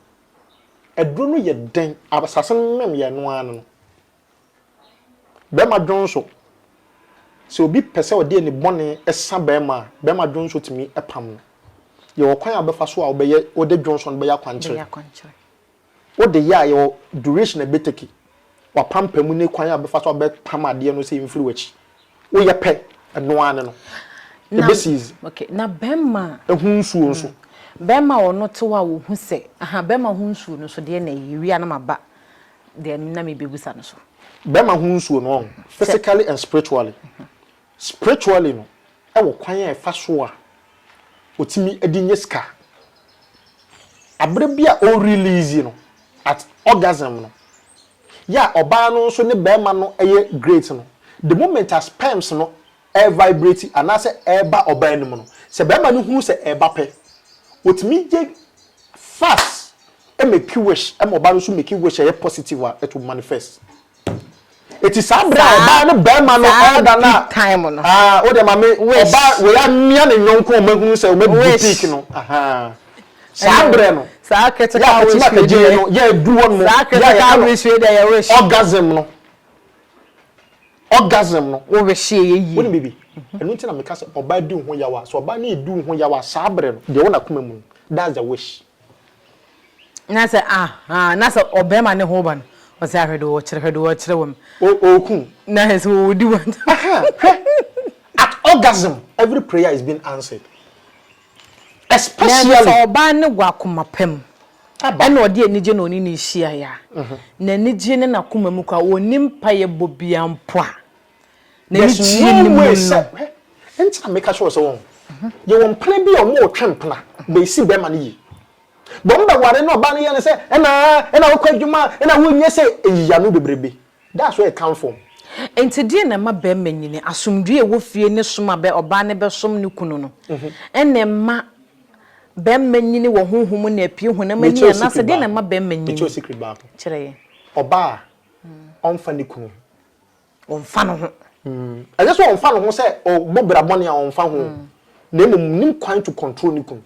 Aduro no yɛ dɛn? Asase no mem yɛ ɛno ara no no. Bɛrima dwonso, Sɛ obi pɛ sɛ ɔde ani bɔne sa bɛrima a, bɛrima dwonso tumi pam no. Yɛwɔ kwan a wobɛfa so a wobɛyɛ wode dwonso no bɛyɛ akwankyerɛ. Wode yɛ a, yɛwɔ duration a ɛbɛtake. W'apampam ne kwan a wobɛfa so a wobɛpam adeɛ no sɛ ɛmfiri w'akyi. Woyɛ pɛ, ɛno ara ne no. Ɛbɛsiizi. Okay, na bɛrima a. Ɛho nsuo nso. Bɛrima a ɔno te hɔ a ɔhu sɛ, aha, bɛrima ho nsuo no nso deɛ na ɛyɛ, wie a na maba deɛ na mebɛbusa no so. Bɛrima ho nsuo no ɔho, physically and spiritually. Spiritually no, ɛwɔ kwan a ɛfa so a ɔtumi de nya sika. Aberɛ bi a ɔ release no at orgasm no, yɛ a ɔbaa no nso ne bɛrima no yɛ great no, the moment a sperms no ɛrevibrate anaasɛ ɛreba ɔbaa no mu no, sɛ bɛrima no hunu sɛ ɛreba pɛ, ɔtumi yɛ fast make wish ma ɔbaa no nso make wish a ɛyɛ positive a, it will manifest. Eti saa berɛ a ɔbaa ne bɛrima no ɛreda no a, time no. Ah, wo deɛ ma me, ɔbaa wei amia ne yɔnko a ɔmahunu sɛ ɔmadu peak no. Ahaa. Saa berɛ no, Saa yɛ critical a wish kɛtɛma wei kɛgye deɛ. no, yɛ adu hɔ nom, Saa yɛ a critical yɛka no wish wei deɛ yɛ wish. orgasm no. Orgasm no. Wo wish yɛ yie. Wonim biribi? Ɛno nti na meka sɛ ɔbaa di wo ho yaw a, sɛ ɔbaa no redi wo ho yaw a, saa berɛ no, deɛ ɛwɔ n'akoma mu no, that's the wish. Na sɛ ahaa, na sɛ ɔbarima ne ho ba no, ɔsɛ ahwɛ deɛ ɔkyerɛ, hwɛ deɛ ɔkyerɛ wɔ me. O, ɔreku wo. Na hwɛ sɛ ɔredi wo. Ahaa, hwɛ, at orgasm, every prayer is being answered. Nanso Especially. sɛ ɔbaa no wɔ akoma pa mu, Aba. ɛna ɔde anigye na ɔne no hyiaeɛ a, n'anigye ne n'akoma mu koraa, ɔnni mpaeɛ bɔ biara mpo a, There's n'anigyeɛ no no mu way no. sɛ, hwɛ, Nti na meka kyerɛ wo sɛ wɔn, yɛwɔ mpena bi a wɔretwe mpena bɛsi bɛrima no yie. Bɔ wɔn bɛware na ɔbaa no yɛ no sɛ ɛna ɛna wokɔ adwuma ɛna wonyɛ sɛ eyi ano bebrebe. That's where it come from. Enti deɛn na ɛma barima nyini? Asomdwoeɛ a ɛwɔ fie ne som a ɔbaa no bɛsom ne kunu no na ɛma barima nyini wɔ honhom mu na apue honam ani Mekyerɛ wo anaasɛ secret deɛn na baako. ɛma barima Mekyerɛ wo nyini? secret baako. Kyerɛ yɛn. Ɔbaa a ɔmfa ne kunu ho. Ɔmfa ne ho. Ɛnyɛ sɛ ɔmfa ne ho sɛ ɔbɔ bra bɔne a ɔmfa ho na mmom nim kwan to control ne kunu.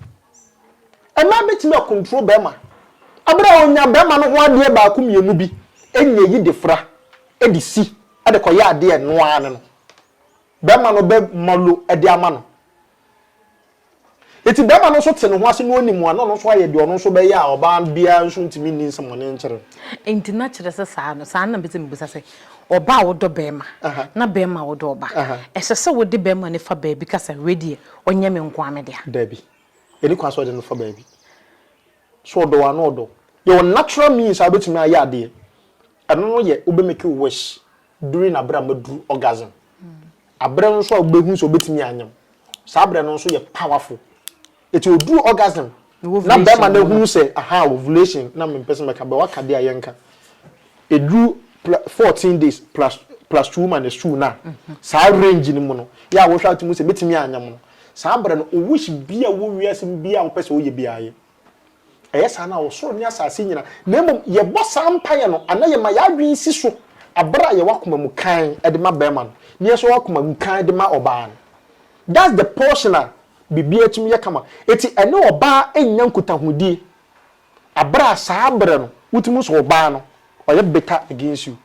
Mmaa bɛtumi a control bɛrima abere a ɔnya bɛrima no ho adeɛ baako mmienu bi nya yi de fra de si de kɔyɛ adeɛ ɛno ara ne no bɛrima no bɛ malo de ama no. Enti barima no nso te ne ho ase na onim a, na ɔno nso ayɛ deɛ ɔno nso bɛyɛ a ɔbaa biara nso ntumi nni nsɛmmɔne nkyerɛ no. Enti na kyerɛ sɛ saa no, saa no na mepɛ sɛ mebisa sɛ, ɔbaa a wodɔ barima, na barima a wodɔ ɔbaa, ɛsɛ sɛ wode barima no fa baabi ka sɛ, wei deɛ, ɔnyɛ me nko ara me dea? Dabi. Ɛnni kwan sɛ ɔde no fa baabi. So ɔdɔ wo a na ɔdɔ wo. Yɛwɔ natural means a wobɛtumi ayɛ adeɛ. Ɛno no yɛ wobɛ make wish during aberɛ a moaduru orgasm. Aberɛ no nso a wobɛhu sɛ wobɛtumi anyem, saa berɛ no nso yɛ powerful. Eti oduru orgasm na bɛrima no ahunu sɛ aha ovulation na mempɛ sɛ mɛka bɛ waka deɛ a yɛnka. Eduru 14 days plus plus 2 minus 2 no a, saa range no mu no, yɛ a wohwɛ a wotumi hu sɛ mɛtumi anyem no. Saa berɛ no, wo wish bi a ɛwɔ wiase mu biara a wopɛ sɛ woyɛ biara yɛ. Ɛyɛ saa no a, ɔsoro ne asase nyina. Na mmom yɛbɔ saa mpaeɛ no anaa yɛma yɛn adwene si so berɛ a yɛwɔ akoma mu kann de ma barima no, na yɛn nso yɛwɔ akoma mu kann de ma ɔbaa no. That's the portion a biribiara tumi yɛ kama. Enti ɛne ɔbaa nnya nkutahodie berɛ a saa berɛ no wotumi hu sɛ ɔbaa no ɔyɛ bitter against you.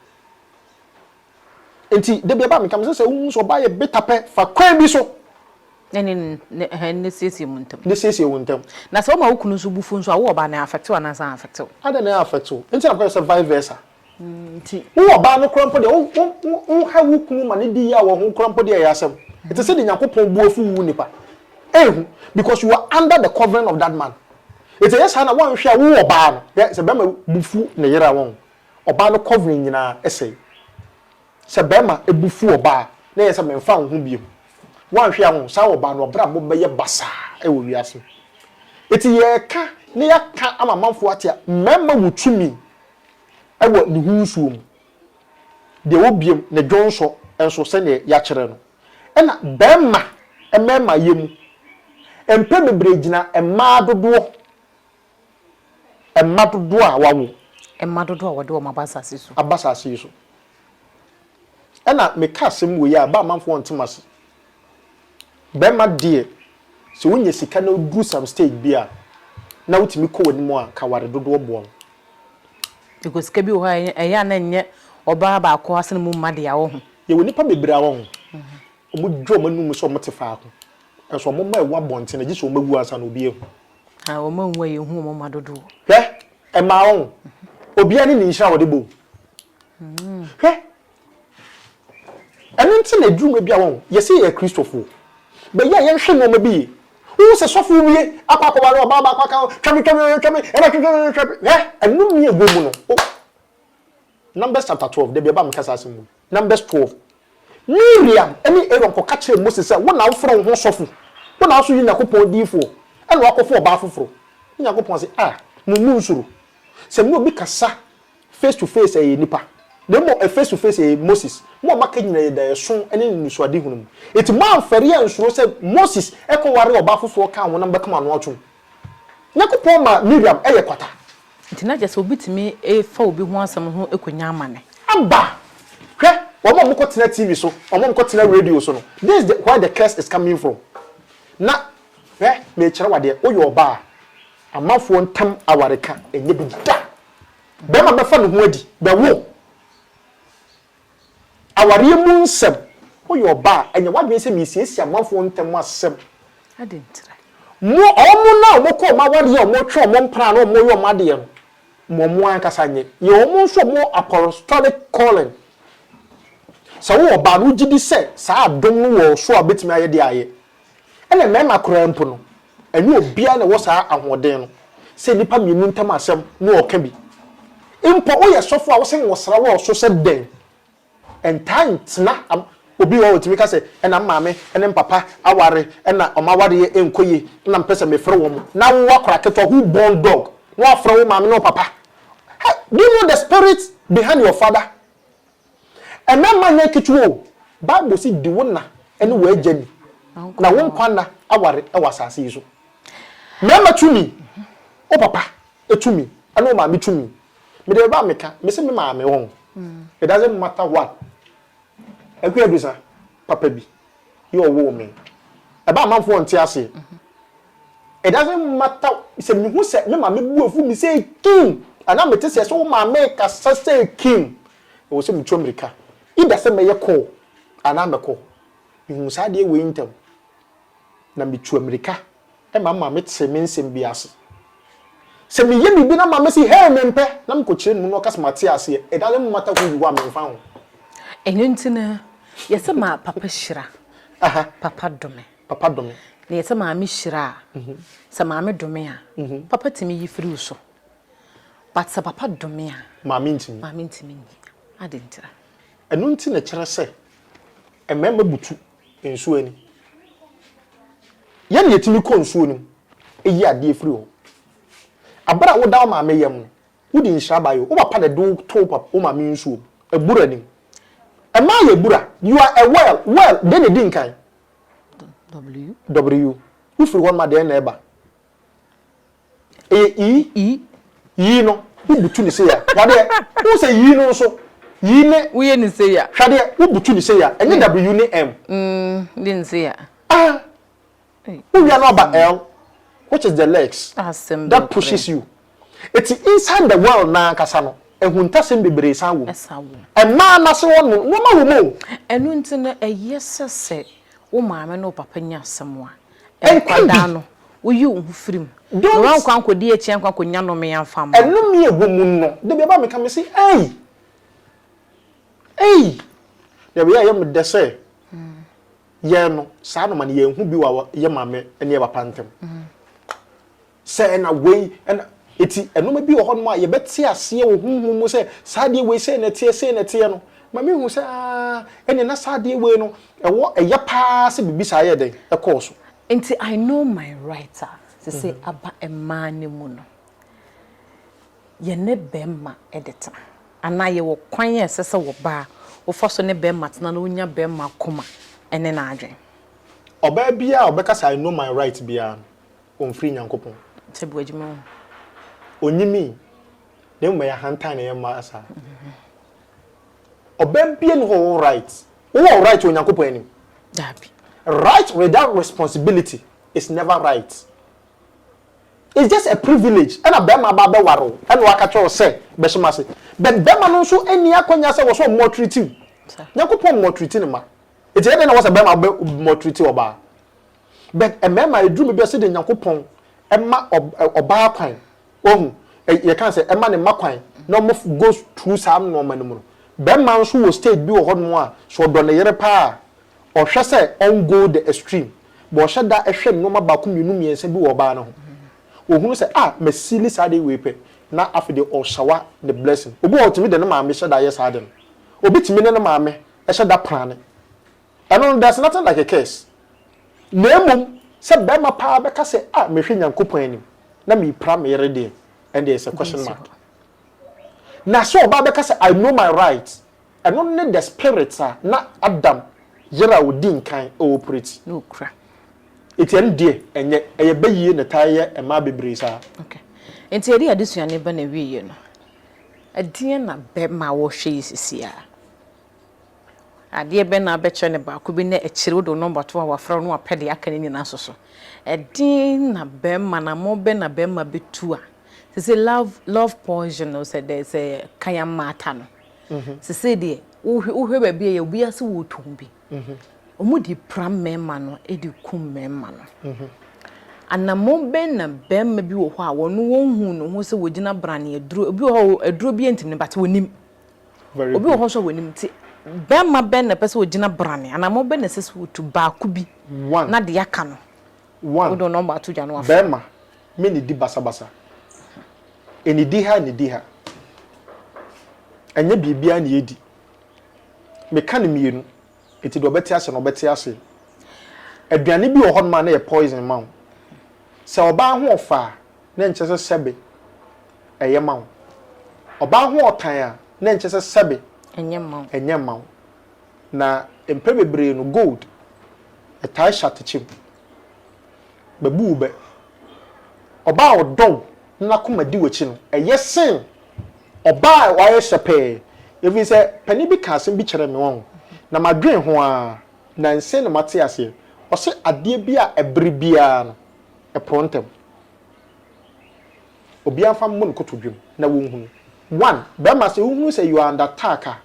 Enti da bi ɛba a meka mesɛ sɛ wohu sɛ ɔbaa yɛ bitter pɛ fa kwan bi so. Ne ne ne ɛhɛn ne siesie mo ntam. Ne siesie wo ntam. Na sɛ woma wo kunu nso bo fu nso a wo ɔbaa no ɛ affect wo anaasɛ an affect wo? Adɛn na ɛ affect wo? Nti na meka sɛ vice versa. Nti. Wo ɔbaa no koraa mpo deɛ wo wo wo ha wo kunu ma no di yaw wɔ ho koraa mpo deɛ ɛyɛ asɛm. Ɛte sɛ deɛ Nyankopɔn bo afu wo nipa. Ɛnhu because you are under the covering of that man. Nti ɛyɛ saa na woanhwɛ a wo ɔbaa no hwɛ sɛ bɛrima bo fu ne yere a wɔn Ɔbaa no covering nyinaa sɛe. Sɛ barima bo fu ɔbaa a, na ɛyɛ sɛ memfa wo ho bio. Woanhwɛ a wo, saa ɔbaa no, w'abrabɔ bɛyɛ basaa wɔ wiase. Enti yɛreka na yɛaka ama amanfoɔ ate a, mmarima wɔ tumi wɔ ne ho nsuo mu. Deɛ ɛwɔ biom, ne dwonsɔ nso sɛdeɛ yɛakyerɛ no. Ɛna barima mmarimayɛ mu, mpɛn bebree gyina mmaa dodoɔ Mma dodoɔ a wɔawo. Mma dodoɔ a wɔde wɔn aba asase so. Aba asase yi so. Ɛna meka asɛm wei a, ɛba amanfoɔ nte m'ase. Bɛrima deɛ, sɛ wonya sika na woduru some stage bi a, na wotumi kɔ w'anim a, ka ware dodoɔ boa wo. Because sika bi wɔ hɔ a, ɛyɛ a na ɛnyɛ ɔbaa baako asene mu mma dea wɔ ho. Yɛwɔ nnipa bebree a wɔ ho, wɔdwa wɔn anum sɛ wɔte faako, nso wɔn mma a ɛwɔ abɔnten no, gye sɛ wɔawu ansa na obi ahu. Na wɔn anwu a yɛnhu wɔn mma dodoɔ. Hwɛ, ɛmaa wɔn, obiara ne ne nhyira a wɔde bɔ o. Hwɛ, ɛno nti na ɛduru mmerɛ bi a wɔn, yɛse yɛyɛ Kristofoɔ, bɛyɛ a yɛnhwɛ nneɛma bi yie. Wohu sɛ sɔfo wie akɔ akɔware ɔbaa baako aka ho, twa me, twa me, twa me, ɛna twa me, twa me, hwɛ, ɛnome a ɛwɔ mu no, o. Numbers chapter 12, dabi ɛba a meka saa asɛm wei. Numbers 12, Miriam ne Aaron kɔka kyerɛɛ Mose sɛ, Wo na wofrɛ wo ho sɔfo, wo na wo nso yɛ Nyankopɔn diyifoɔ, ɛna woakɔfa ɔbaa foforɔ. Ne Nyankopɔn se, Ah, mo monnsuro. Sɛ me ne obi kasa face to face a ɛyɛ nipa, na mmom ɛ face to face ɛyɛ Moses. Mo a moaka nyina yɛ daeɛso ne anisoadehunu mu. Enti moamfɛre ansuro sɛ Moses kɔware ɔbaa foforɔ kaa ho na mobɛka mo ano atom. Nyankopɔn maa Miriam yɛ kwata. Nti na kyerɛ sɛ obi tumi fa obi ho asɛm ho konya amane. Aba! Hwɛ, wɔn a wɔkɔtena TV so, wɔn a wɔkɔtena radio so no, this is the where the curse is coming from. Na, hwɛ, merekyerɛ wo adeɛ, woyɛ ɔbaa a, amanfoɔ ntam awareka nyɛ bi da. Barima bɛfa ne ho adi, bɛwo. Awareɛ mu nsɛm, Woyɛ ɔbaa a, ɛnyɛ w'adwene sɛ meresiesie amanfoɔ ntam asɛm. Adɛn ntira? Mo, wɔn no a wɔkɔ wɔn awareɛ a wɔtwe wɔn mpena na wɔyɛ wɔn adeɛ no, ma wɔn ankasa nyɛ. Yɛ wɔn nso a wɔwɔ apostolic calling. Sɛ wowɔ ɔbaa no, wogye di sɛ saa adom no wɔ wo so a wobɛtumi ayɛ deɛ ayɛ. Ɛna mmarima koraa mpo no, ɛnyɛ obiara na ɛwɔ saa ahoɔden no sɛ nnipa mmienu ntam asɛm na ɔka bi. Mpo woyɛ sɔfo a wose nwosra wɔ wo so sɛ dɛn, ɛntaa ntena. Obi wɔ hɔ a ɔtumi ka sɛ, ɛna me maame ne me papa aware ɛna wɔn awareɛ nkɔ yie ɛna mepɛ sɛ mefrɛ wɔn. Na wo akwadaa ketewa who born dog na wafrɛ wo maame ne wo papa. Hey, do you know the spirit behind your father? Mmarima nyɛ ketewa o. Bible se di wo na ne w'agya ni na wo nkwa nna aware wɔ asase yi so. Mmarima tumi, wo papa tumi ne wo maame tumi. Mede bɛba a meka, mese me maame wɔn. It doesn't matter what. Akua Adusa, papa bi, yɛ ɔwoo me. Ɛba amanfoɔ nte aseɛ. It doesn't matter sɛ mehu sɛ me maame bu afu me sɛ kim anaa mete sɛ sɛ wo maame kasa sɛ kim. Ɛwɔ sɛ metu amirika. Either sɛ mɛyɛ call anaa mɛkɔ. Mehuu saa adeɛ wei ntɛm na metu amirika ma me maame tee me nsɛm bi ase. Sɛ meyɛ biribi na maame se hey mempɛ na mekɔkyerɛ ne mu na ɔka sɛ mate aseɛ, it doesn't matter who you are memfa ho. Ɛno nti no yɛsɛ ma papa hyira, papa dome. Papa dome. Na yɛsɛ maame hyira a, sɛ maame dome a, papa tumi yi firi wo so. But sɛ papa dome a, Maame ntumi. Maame ntumi nyi. Adɛn ntira? Ɛno nti na ɛkyerɛ sɛ mmarima butu nsuo ani. Yɛn na yɛtumi kɔ nsuo no mu yi adeɛ firi hɔ. Aberɛ a woda wo maame yam no, wode nhyira baeɛ o, wo papa na ɛde wo to wo maame nsuo mu, abura no mu. Mmaa yɛ abura, you are a well, well, deɛ na ɛdi nkan? W. W. Wofiri hɔ nom a deɛn na ɛba? Ɛyɛ E. E. Yi no, wobutu ne sei a. Hwɛ adeɛ, wohu sɛ yi no nso, yi ne. Woyɛ ne sei a. Hwɛ adeɛ, wobutu ne sei a, ɛnyɛ W ne M. Mm, de ne sei a. Ah! Wowia no aba L, which is the legs that pushes you. Eti inside the world no ankasa no, ahuntasɛm bebree san wɔ mu. Mmaa no ase hɔ no, nneɛma wɔ mu o. Ɛno nti no, ɛyɛ sɛ sɛ wo maame ne wo papa nya asɛm a, Nkwadaa no, woyi wo ho firi mu. Na woankɔ ankɔdi akyi ankɔ ankɔnya nnome amfa amma wo. Nnome a ɛwɔ mu no, da bi ɛba a meka mese, Ei! Ei! Na wei a ɛyɛ me dɛ sɛ yɛn no, saa nnoɔma no yɛnhu bi wɔ yɛn maame ne yɛn papa ntam. Sɛ ɛna wei ɛna eti nnoɔma bi wɔ hɔnom a yɛbɛte aseɛ wɔ honhom mu sɛ saa adeɛ wei sei na ɛteɛ sei na ɛteɛ no ma mehu sɛ aa ɛne na saa adeɛ wei no ɛwɔ ɛyɛ paa sɛ biribi saa yɛ dɛn ɛkɔɔ so. Nti I know my right a sese aba mmaa no mu no yɛne bɛɛma de tena anaa yɛwɔ kwan a ɛsɛ sɛ ɔbaa wofa so ne bɛɛma tena na wonya bɛɛma akoma ne n'adwene. Ɔbaa biara a ɔbɛka sɛ I know my right biara no ɔmfiri Nyankopɔn. Sɛ bu adwuma mu. Ɔnyimii, na mmom ɛyɛ ahantan na ɛyɛ mmaa saa. Ɔbaa biara nni hɔ a ɔwɔ right. Wowɔ right wɔ Nyankopɔn anim? Daabi. Right without responsibility is never right. It's just a privilege. Ɛna bɛrima aba abɛware wo, ɛna waka kyerɛ wo sɛ bɛhyɛ m'ase. But bɛrima no nso nni akwanya sɛ wɔ sɛ ɔmɔtreat wo. Nyankopɔn mmɔtreat ne mma. Enti ɛyɛ dɛn na wɔ sɛ bɛrima bɛ mɔtreat ɔbaa? But mmarima ɛduru baabi a sɛdeɛ Nyankopɔn ma ɔbaa kwan, wahu, yɛka sɛ ɛma ne mma kwan na wɔn go through saa nnoɔma no mu no, barima nso wɔ stage bi wɔ hɔ nom a, sɛ ɔdɔ ne yere paa a, ɔhwɛ sɛ ɔn go the extreme, but ɔhyɛ da hwɛ nnoɔma baako mmienu mmiɛnsa bi wɔ ɔbaa no ho. Ɔhunu sɛ ah, masili saa adeɛ wei pɛ, na afei deɛ ɔshawa ne blessing. Obi wɔ hɔ ɔtumi de ne maame hyɛ da yɛ saa ade no. Obi tumi ne ne maame hyɛ da plane. Ɛno no there's nothing like a curse. Na mmom sɛ barima paa bɛka sɛ ah mehwɛ Nyankopɔn anim na mepira me yere deɛ, ɛndeɛ it's a question mark. Na sɛ ɔbaa bɛka sɛ I know my right, ɛno ne the spirit a na Adam yere a ɔdi nkan operate. Na ɔkura. Enti ɛno deɛ ɛnyɛ, ɛyɛ bayie na ɛtaa yɛ mmaa bebree saa. Okay. Enti yɛde adesua no ba n'awieɛ no, ɛdeɛn na bɛma wɔhwɛ yi sisi a? Adeɛ bɛn na wobɛkyerɛ no baako bi na akyire wode wo nɔmba to hɔ a wafrɛ wo na wapɛ deɛ aka no nyinaa nso so? Ɛdeɛn na bɛrima anammɔn bɛn na bɛrima bɛtu a sese love love poison no sɛ dɛ sɛ kaya mata no sese deɛ wohwɛ wohwɛ baabi a yɛ obiara sɛ wɔretɔn bi wɔn de pra mmarima no de kum mmarima no anammɔn bɛn na bɛrima bi wɔ hɔ a wɔn wɔn hu ne ho sɛ wɔgyina brane aduro obi wɔ hɔ aduro bi ntumi no but wɔnim Obi wɔ hɔ nso a wɔnim nti bɛrima bɛn na ɛpɛ sɛ ɔgyina brane anammɔn bɛn na ɛsɛ sɛ ɔtu baako bi na deɛ aka no wode wo nɔmba ato dwa na wafrɛ. Bɛrima mennidi basabasa. Ɛnnidi ha nnidi ha. Ɛnyɛ biribiara na yɛdi. Meka no mmienu. Eti deɛ ɔbɛte ase no ɔbɛte ase. Aduane bi wɔ hɔnom a na ɛyɛ poison ma wo. Sɛ ɔbaa ho ɔfa a, na ɛnkyerɛ sɛ sɛbe ɛyɛ ma wo. Ɔbaa ho ɔtan a, na ɛnkyerɛ sɛ sɛbe ɛnyɛ mma wo. Na mpɛ bebree no, gold, ɛtae hyɛ atɛkyɛ mu. Bɛbu wo bɛ. Ɔbaa a ɔdɔ wo na n'akoma di w'akyi no, ɛyɛ sen ɔbaa a wayɛ hyɛpɛɛ. Ɛfiri sɛ, panin bi kaa asɛm bi kyerɛɛ me, wahu, na madwene ho ara, nansa yi na mate aseɛ. Ɔse adeɛ bi a ɛbere biara no, ɛporɔ ntɛm. Obiara mfa mmɔ ne kotodwe mu na wɔnhunu. One, barima sɛ wohunu sɛ you are under attack a,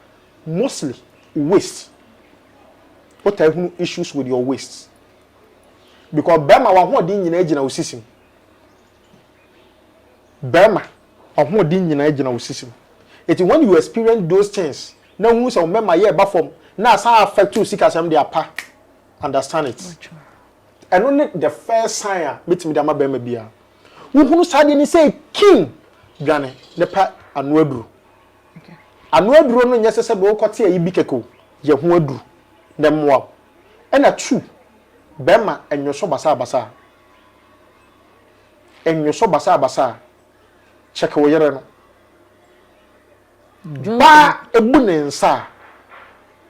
mostly wo waist, wotaa hunu issues with your waist. Because barima w'ahoɔden nyinaa gyina wo sisi mu. Barima w'ahoɔden nyinaa gyina wo sisi mu. Eti when you experience those things na wohunu sɛ wo mmarima yɛ ɛba fam na asan affect wo sikasɛm de apa, understand it. Ɛno ne the first sign a mɛtumi de ama barima biara. Wohunu saa adeɛ no sɛ kim, dwane ne pɛ ano aduro. Ano aduro no nyɛ sɛ sɛ wokɔte ayi bi kɛkɛ o, yɛ ho aduro na ɛmmoa wo. Ɛna two, barima nnwosɔ basabasa. Nnwosɔ basabasa. Check wo yere no. Baa ebu ne nsa a,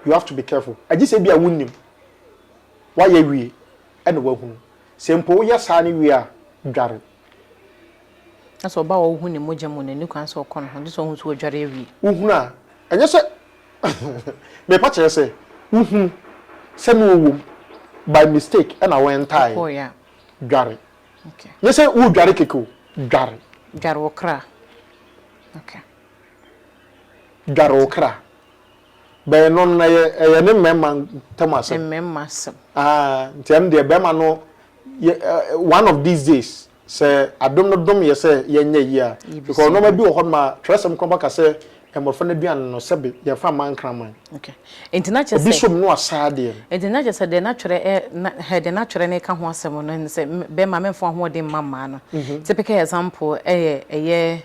you have to be careful. Agye sɛ ebia wonnim. Woayɛ awie ɛna woahunu. Sɛ mpo woyɛ saa no wie a, dware. Na sɛ ɔba a ɔhu ne mogya mu no, ɛnni kwan sɛ ɔkɔ ne ho, gye sɛ ɔhu sɛ wadware awie. Wohunu a, ɛnyɛ sɛ mepa kyerɛ sɛ wohunu sɛ na ɔwɔ mu by mistake ɛna woɛntaeɛ. Wokɔeɛ a. Dware. Nyɛ sɛ woredware kɛkɛ o, dware. Dware wo kra. Okay. Dware wo kra. Bɛn no no ɛyɛ ɛyɛ ne mmarima ntam asɛm. Mmarima asɛm. Ah, nti ɛno deɛ bɛrima no yɛ one of these days sɛ adom no dom yɛ sɛ yɛnyɛ yie a because nneɛma bi wɔ hɔ nom a twerɛsɛm korɔ bɛka sɛ mmɔfra no aduane no sɛbe yɛmfa mma nkraman. Okay. Nti na kyerɛ sɛ. Obi som no asa adeɛ no. Nti na kyerɛ sɛ deɛ na twerɛ ɛ na hɛ deɛ na twerɛ no reka ho asɛm no ne sɛ bɛrima mɛmfa w'ahoɔden mma mmaa no. Typical example ɛyɛ ɛyɛ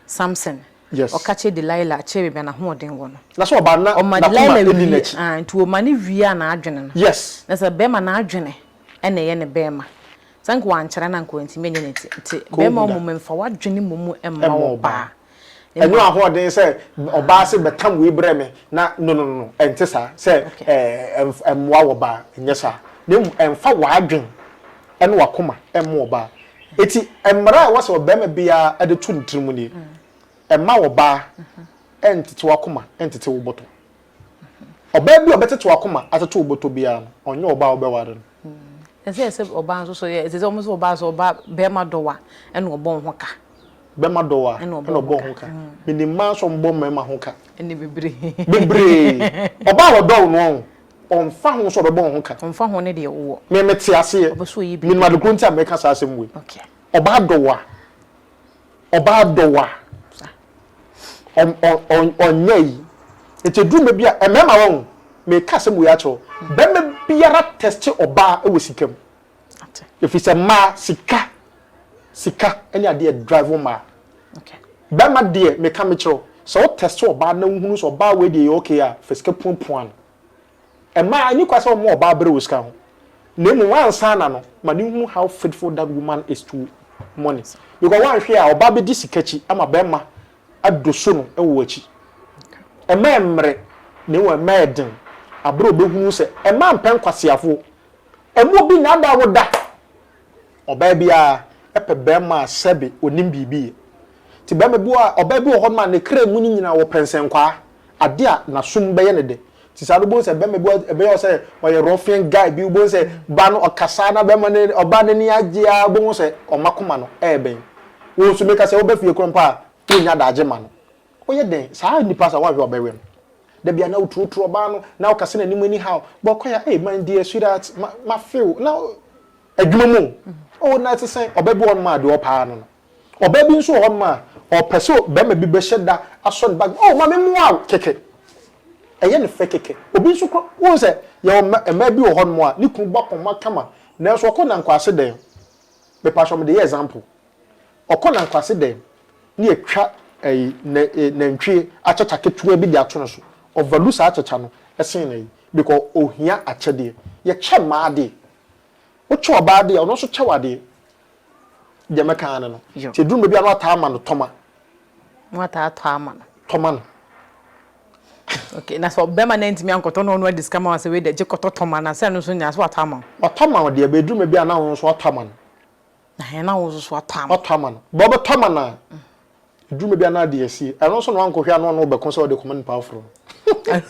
Samson. Yes. Ɔka kyerɛ Delilah kyerɛ baabi a n'ahoɔden wɔ no. Na sɛ ɔbaa na Ɔma n'akoma Delilah nni wie n'akyi. ah nti ɔma no wiaa n'adwene no. Yes. Na sɛ bɛrima n'adwene ɛna ɛyɛ ne bɛrima. Sɛ anka wankyerɛ no a anka wantumi anyɛ ne ti. Nti Ka bɛrima ohu da. mmom mfa w'adwene mmom mma Ɛmma ɔbaa. ɔbaa. Ɛnyɛ ahoɔden sɛ ɔbaa se bɛtam wei brɛ me na no no no ɛnte saa sɛ ɛmmoa ɔbaa ɛnyɛ saa na mmom ɛmfa w'adwen ɛne w'akoma ɛmmo ɔbaa. Eti mmara a ɛwɔ sɛ ɔbarima biara de to ne tirim nie, ɛmma ɔbaa ɛntete w'akoma ɛntete wo bɔtɔ. Ɔbaa bi a ɔbɛtete w'akoma atete wo bɔtɔ biara no, ɔnyɛ ɔbaa a wobɛware no. Ɛsɛ sɛ ɔbaa nso so yɛ, ɛsɛ sɛ wɔn nso ɔbaa so ɔbaa bɛrima dɔ wa ɛna ɔbɔ wo ho ka. Bɛma dɔ wo a, ɛna ɔbɔ wo ho ka. Menim mmaa nso a wɔbɔ mmarima ho ka. Ɛne bebree. Bebree. Ɔbaa a ɔdɔ wo no, ɔmfa ho sɛ ɔbɛbɔ wo ho ka. Ɔmfa ho ne deɛ wowɔ. Me mete aseɛ. Ɔpɛ sɛ ɔyi biribi. Menim ade korɔ nti a meka saa asɛm wei. Okay. Ɔbaa dɔ wo a, ɔbaa dɔ wo a, ɔnyɛ yi. Nti ɛduru mmerɛ bi a, mmarima wɔ ho, meka asɛm wei akyerɛ wo, barima biara tɛste ɔbaa wɔ sika mu. Ɛfiri sɛ mmaa, sika, sika ne adeɛ drive mmaa. Bɛrima deɛ meka mekyerɛ wo, sɛ wo test ɔbaa na wohunu sɛ ɔbaa wei deɛ yɛ okay a, fa sika puapua no. Mmaa, ɛni kwa sɛ wɔma ɔbaa bere wɔ sika ho. Na mmom ansa na no, ma no nhunu how faithful that woman is to money. Because woanhwɛ a, ɔbaa bɛdi sika akyi ama bɛrima adoso no wɔ w'akyi. Ɛmma ɛmmere, na mmom ɛmma ɛden. Abere a ɔbɛhunu sɛ, mmaa mpɛ nkwaseafoɔ. Ɛmma obi nnaadaa wo da. Ɔbaa biara pɛ barima a sɛbe ɔnim biribi yɛ. Nti barima bi wɔ hɔ a, ɔbaa bi wɔ hɔnom a ne kra mu no nyinaa ɔpɛ nsɛnkwaa, adeɛ a n'asom bɛyɛ no dɛ. Nti saa no wobɛhu sɛ barima bi wɔ hɔ ɛbɛyɛ wo sɛ ɔyɛ ruffian guy bi, wobɛhu sɛ baa no ɔkasa na barima no, ɔbaa no ani agye ara, wobɛhu sɛ ɔma koma no ɛrebɛn. Wo nso meka sɛ woba fie koraa mpo a, wonnya adagye ma no. Woyɛ dɛn? Saa nipa saa woanhwɛ a ɔbɛwe no. Da bia na woturuturu ɔbaa no na wokasa n'anim anyhow. Bɔ kɔ ya, hey my dear sweetheart, ma ma feel na adwuma mu o. Oh na ɛte sɛn? Ɔbaa bi wɔ hɔnom a deɛ ɔpɛ ara no no. Ɔbaa bi nso wɔ hɔnom a ɔpɛ sɛ barima bi bɛhyɛ da asɔ ne bag mu, oh ma me mmoa wo kɛkɛ. Ɛyɛ no fɛ kɛkɛ. Obi nso kora, wohu sɛ yɛwɔ mmaa bi wɔ hɔnom a ne kunu bɔ akɔnma kama nanso ɔkɔ nankwase dɛn? Mepakyɛw mede yɛ example. Ɔkɔ nankwase dɛm ne yɛtwa ɛyi nɛ nantwie akyakya ketewa bi de ato no so. Ɔvalue saa akyakya no sen n'ayi. Because ohia akyɛdeɛ. Yɛkyɛ mmaa adeɛ. Wokyɛ ɔbaa adeɛ a, ɔno nso kyɛ wo adeɛ. Deɛ mɛka ara ne no. Nti ɛduru mmerɛ bi a na wataa ama no tɔma. Na wataa atɔ ama no. Tɔma no. Okay, na sɛ ɔbɛrima no antumi ankɔtɔ na ɔno adi sika ma wo sɛ wei deɛ gye kɔtɔ tɔma no a, sɛ ɛno nso nyaa sɛ watɔ ama wo? Watɔ ama wo deɛ, but ɛduru mmerɛ bi a na wo nso watɔ ama no. Ɛhɛn, na wo nso so atɔ ama. Watɔ ama no. But wobɛtɔ ama no a, ɛduru mmerɛ bi a na ade asie. Ɛno nso na wankɔhwɛ a na ɔne wo bɛko sɛ ɔde kɔma nipa aforɔ no.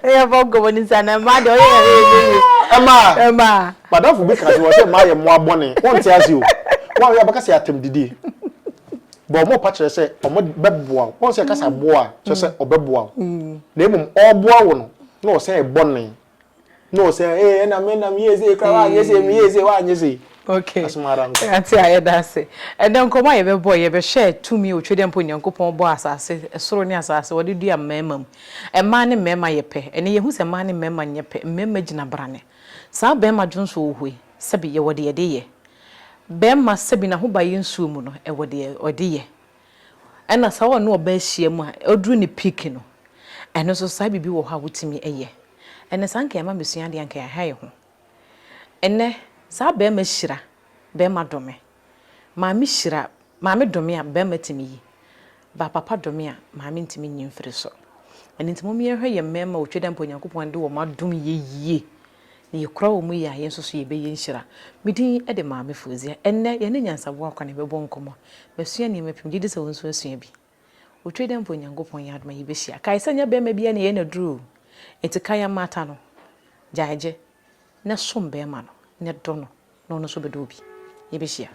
Yɛfa nkɔmmɔ no nsa na mmaa deɛ ɔyɛ yɛ yɛ yɛ. Ɛmaa. Ɛmaa. Madamfo bi ka sɛ wɔ sɛ mmaa yɛ mmoa bɔne. Wonte ase o. Wɔn a wɔbɛka sɛ atɛmdidie. But wɔn pa kyerɛ sɛ wɔn bɛboa wo. Wɔn sɛ yɛka sɛ aboa a, kyerɛ sɛ ɔbɛboa wo. Na mmom ɔreboa wo no, na ɔsɛ ɛbɔne. Na ɔsɛ ee ɛna me na meyɛ sei koraa woanyɛ sei meyɛ sei woanyɛ sei. Okay. Asɛm ara nko. Ate a yɛda ase. Ɛnɛ nkɔmmɔ a yɛbɛbɔ yɛbɛhwɛ tumi a Otwedeɛ mpo Onyankopɔn bɔɔ asase, soro ne asase, ɔde dua mmarima mu. Mmaa ne mmarima yɛ pɛ. Ɛnɛ yɛhu sɛ mmaa ne mmarima nyɛ pɛ. Mmarima gyina brane. Saa barima dwonsɔ wɔ hɔ yi, sɛbe yɛwɔ deɛ yɛde yɛ. Barima sɛbe n'ahobaeɛ nsuo mu no, ɛwɔ deɛ ɔde yɛ. Ɛna sɛ ɔne ɔbaa hyia mu a, ɔduru ne peak no, ɛno nso saa biribi wɔ hɔ a wotumi yɛ. Ɛnɛ saa nka yɛma mesua adeɛ a nka yɛaha yɛ ho. Ɛnɛ saa barima hyira, barima dome. Maame hyira, maame dome a barima tumi yi, but papa dome a maame ntumi nyi mfiri so. Ɛno nti mom yɛnhwɛ yɛn mmarima a otwa dɛ mpo Onyankopɔn de wɔn adom yɛ yie na yɛkura wɔn yie a yɛn nso so yɛbɛyɛ nhyira. Me din de Maame Fauzia. Ɛnnɛ yɛne Nyansaboa Kwane bɛbɔ nkɔmmɔ. Masua nneɛma pii, megye di sɛ wo nso asua bi. Otwa dɛ mpo Onyankopɔn yɛ adom a yɛbɛhyia. Kae sɛ nyɛ barima biara na ɛyɛ no aduro o. Enti kae amata no, gyae gye, na som barima no, na dɔ no, na ɔno nso bɛdɔ wo bi. Yɛbɛhyia.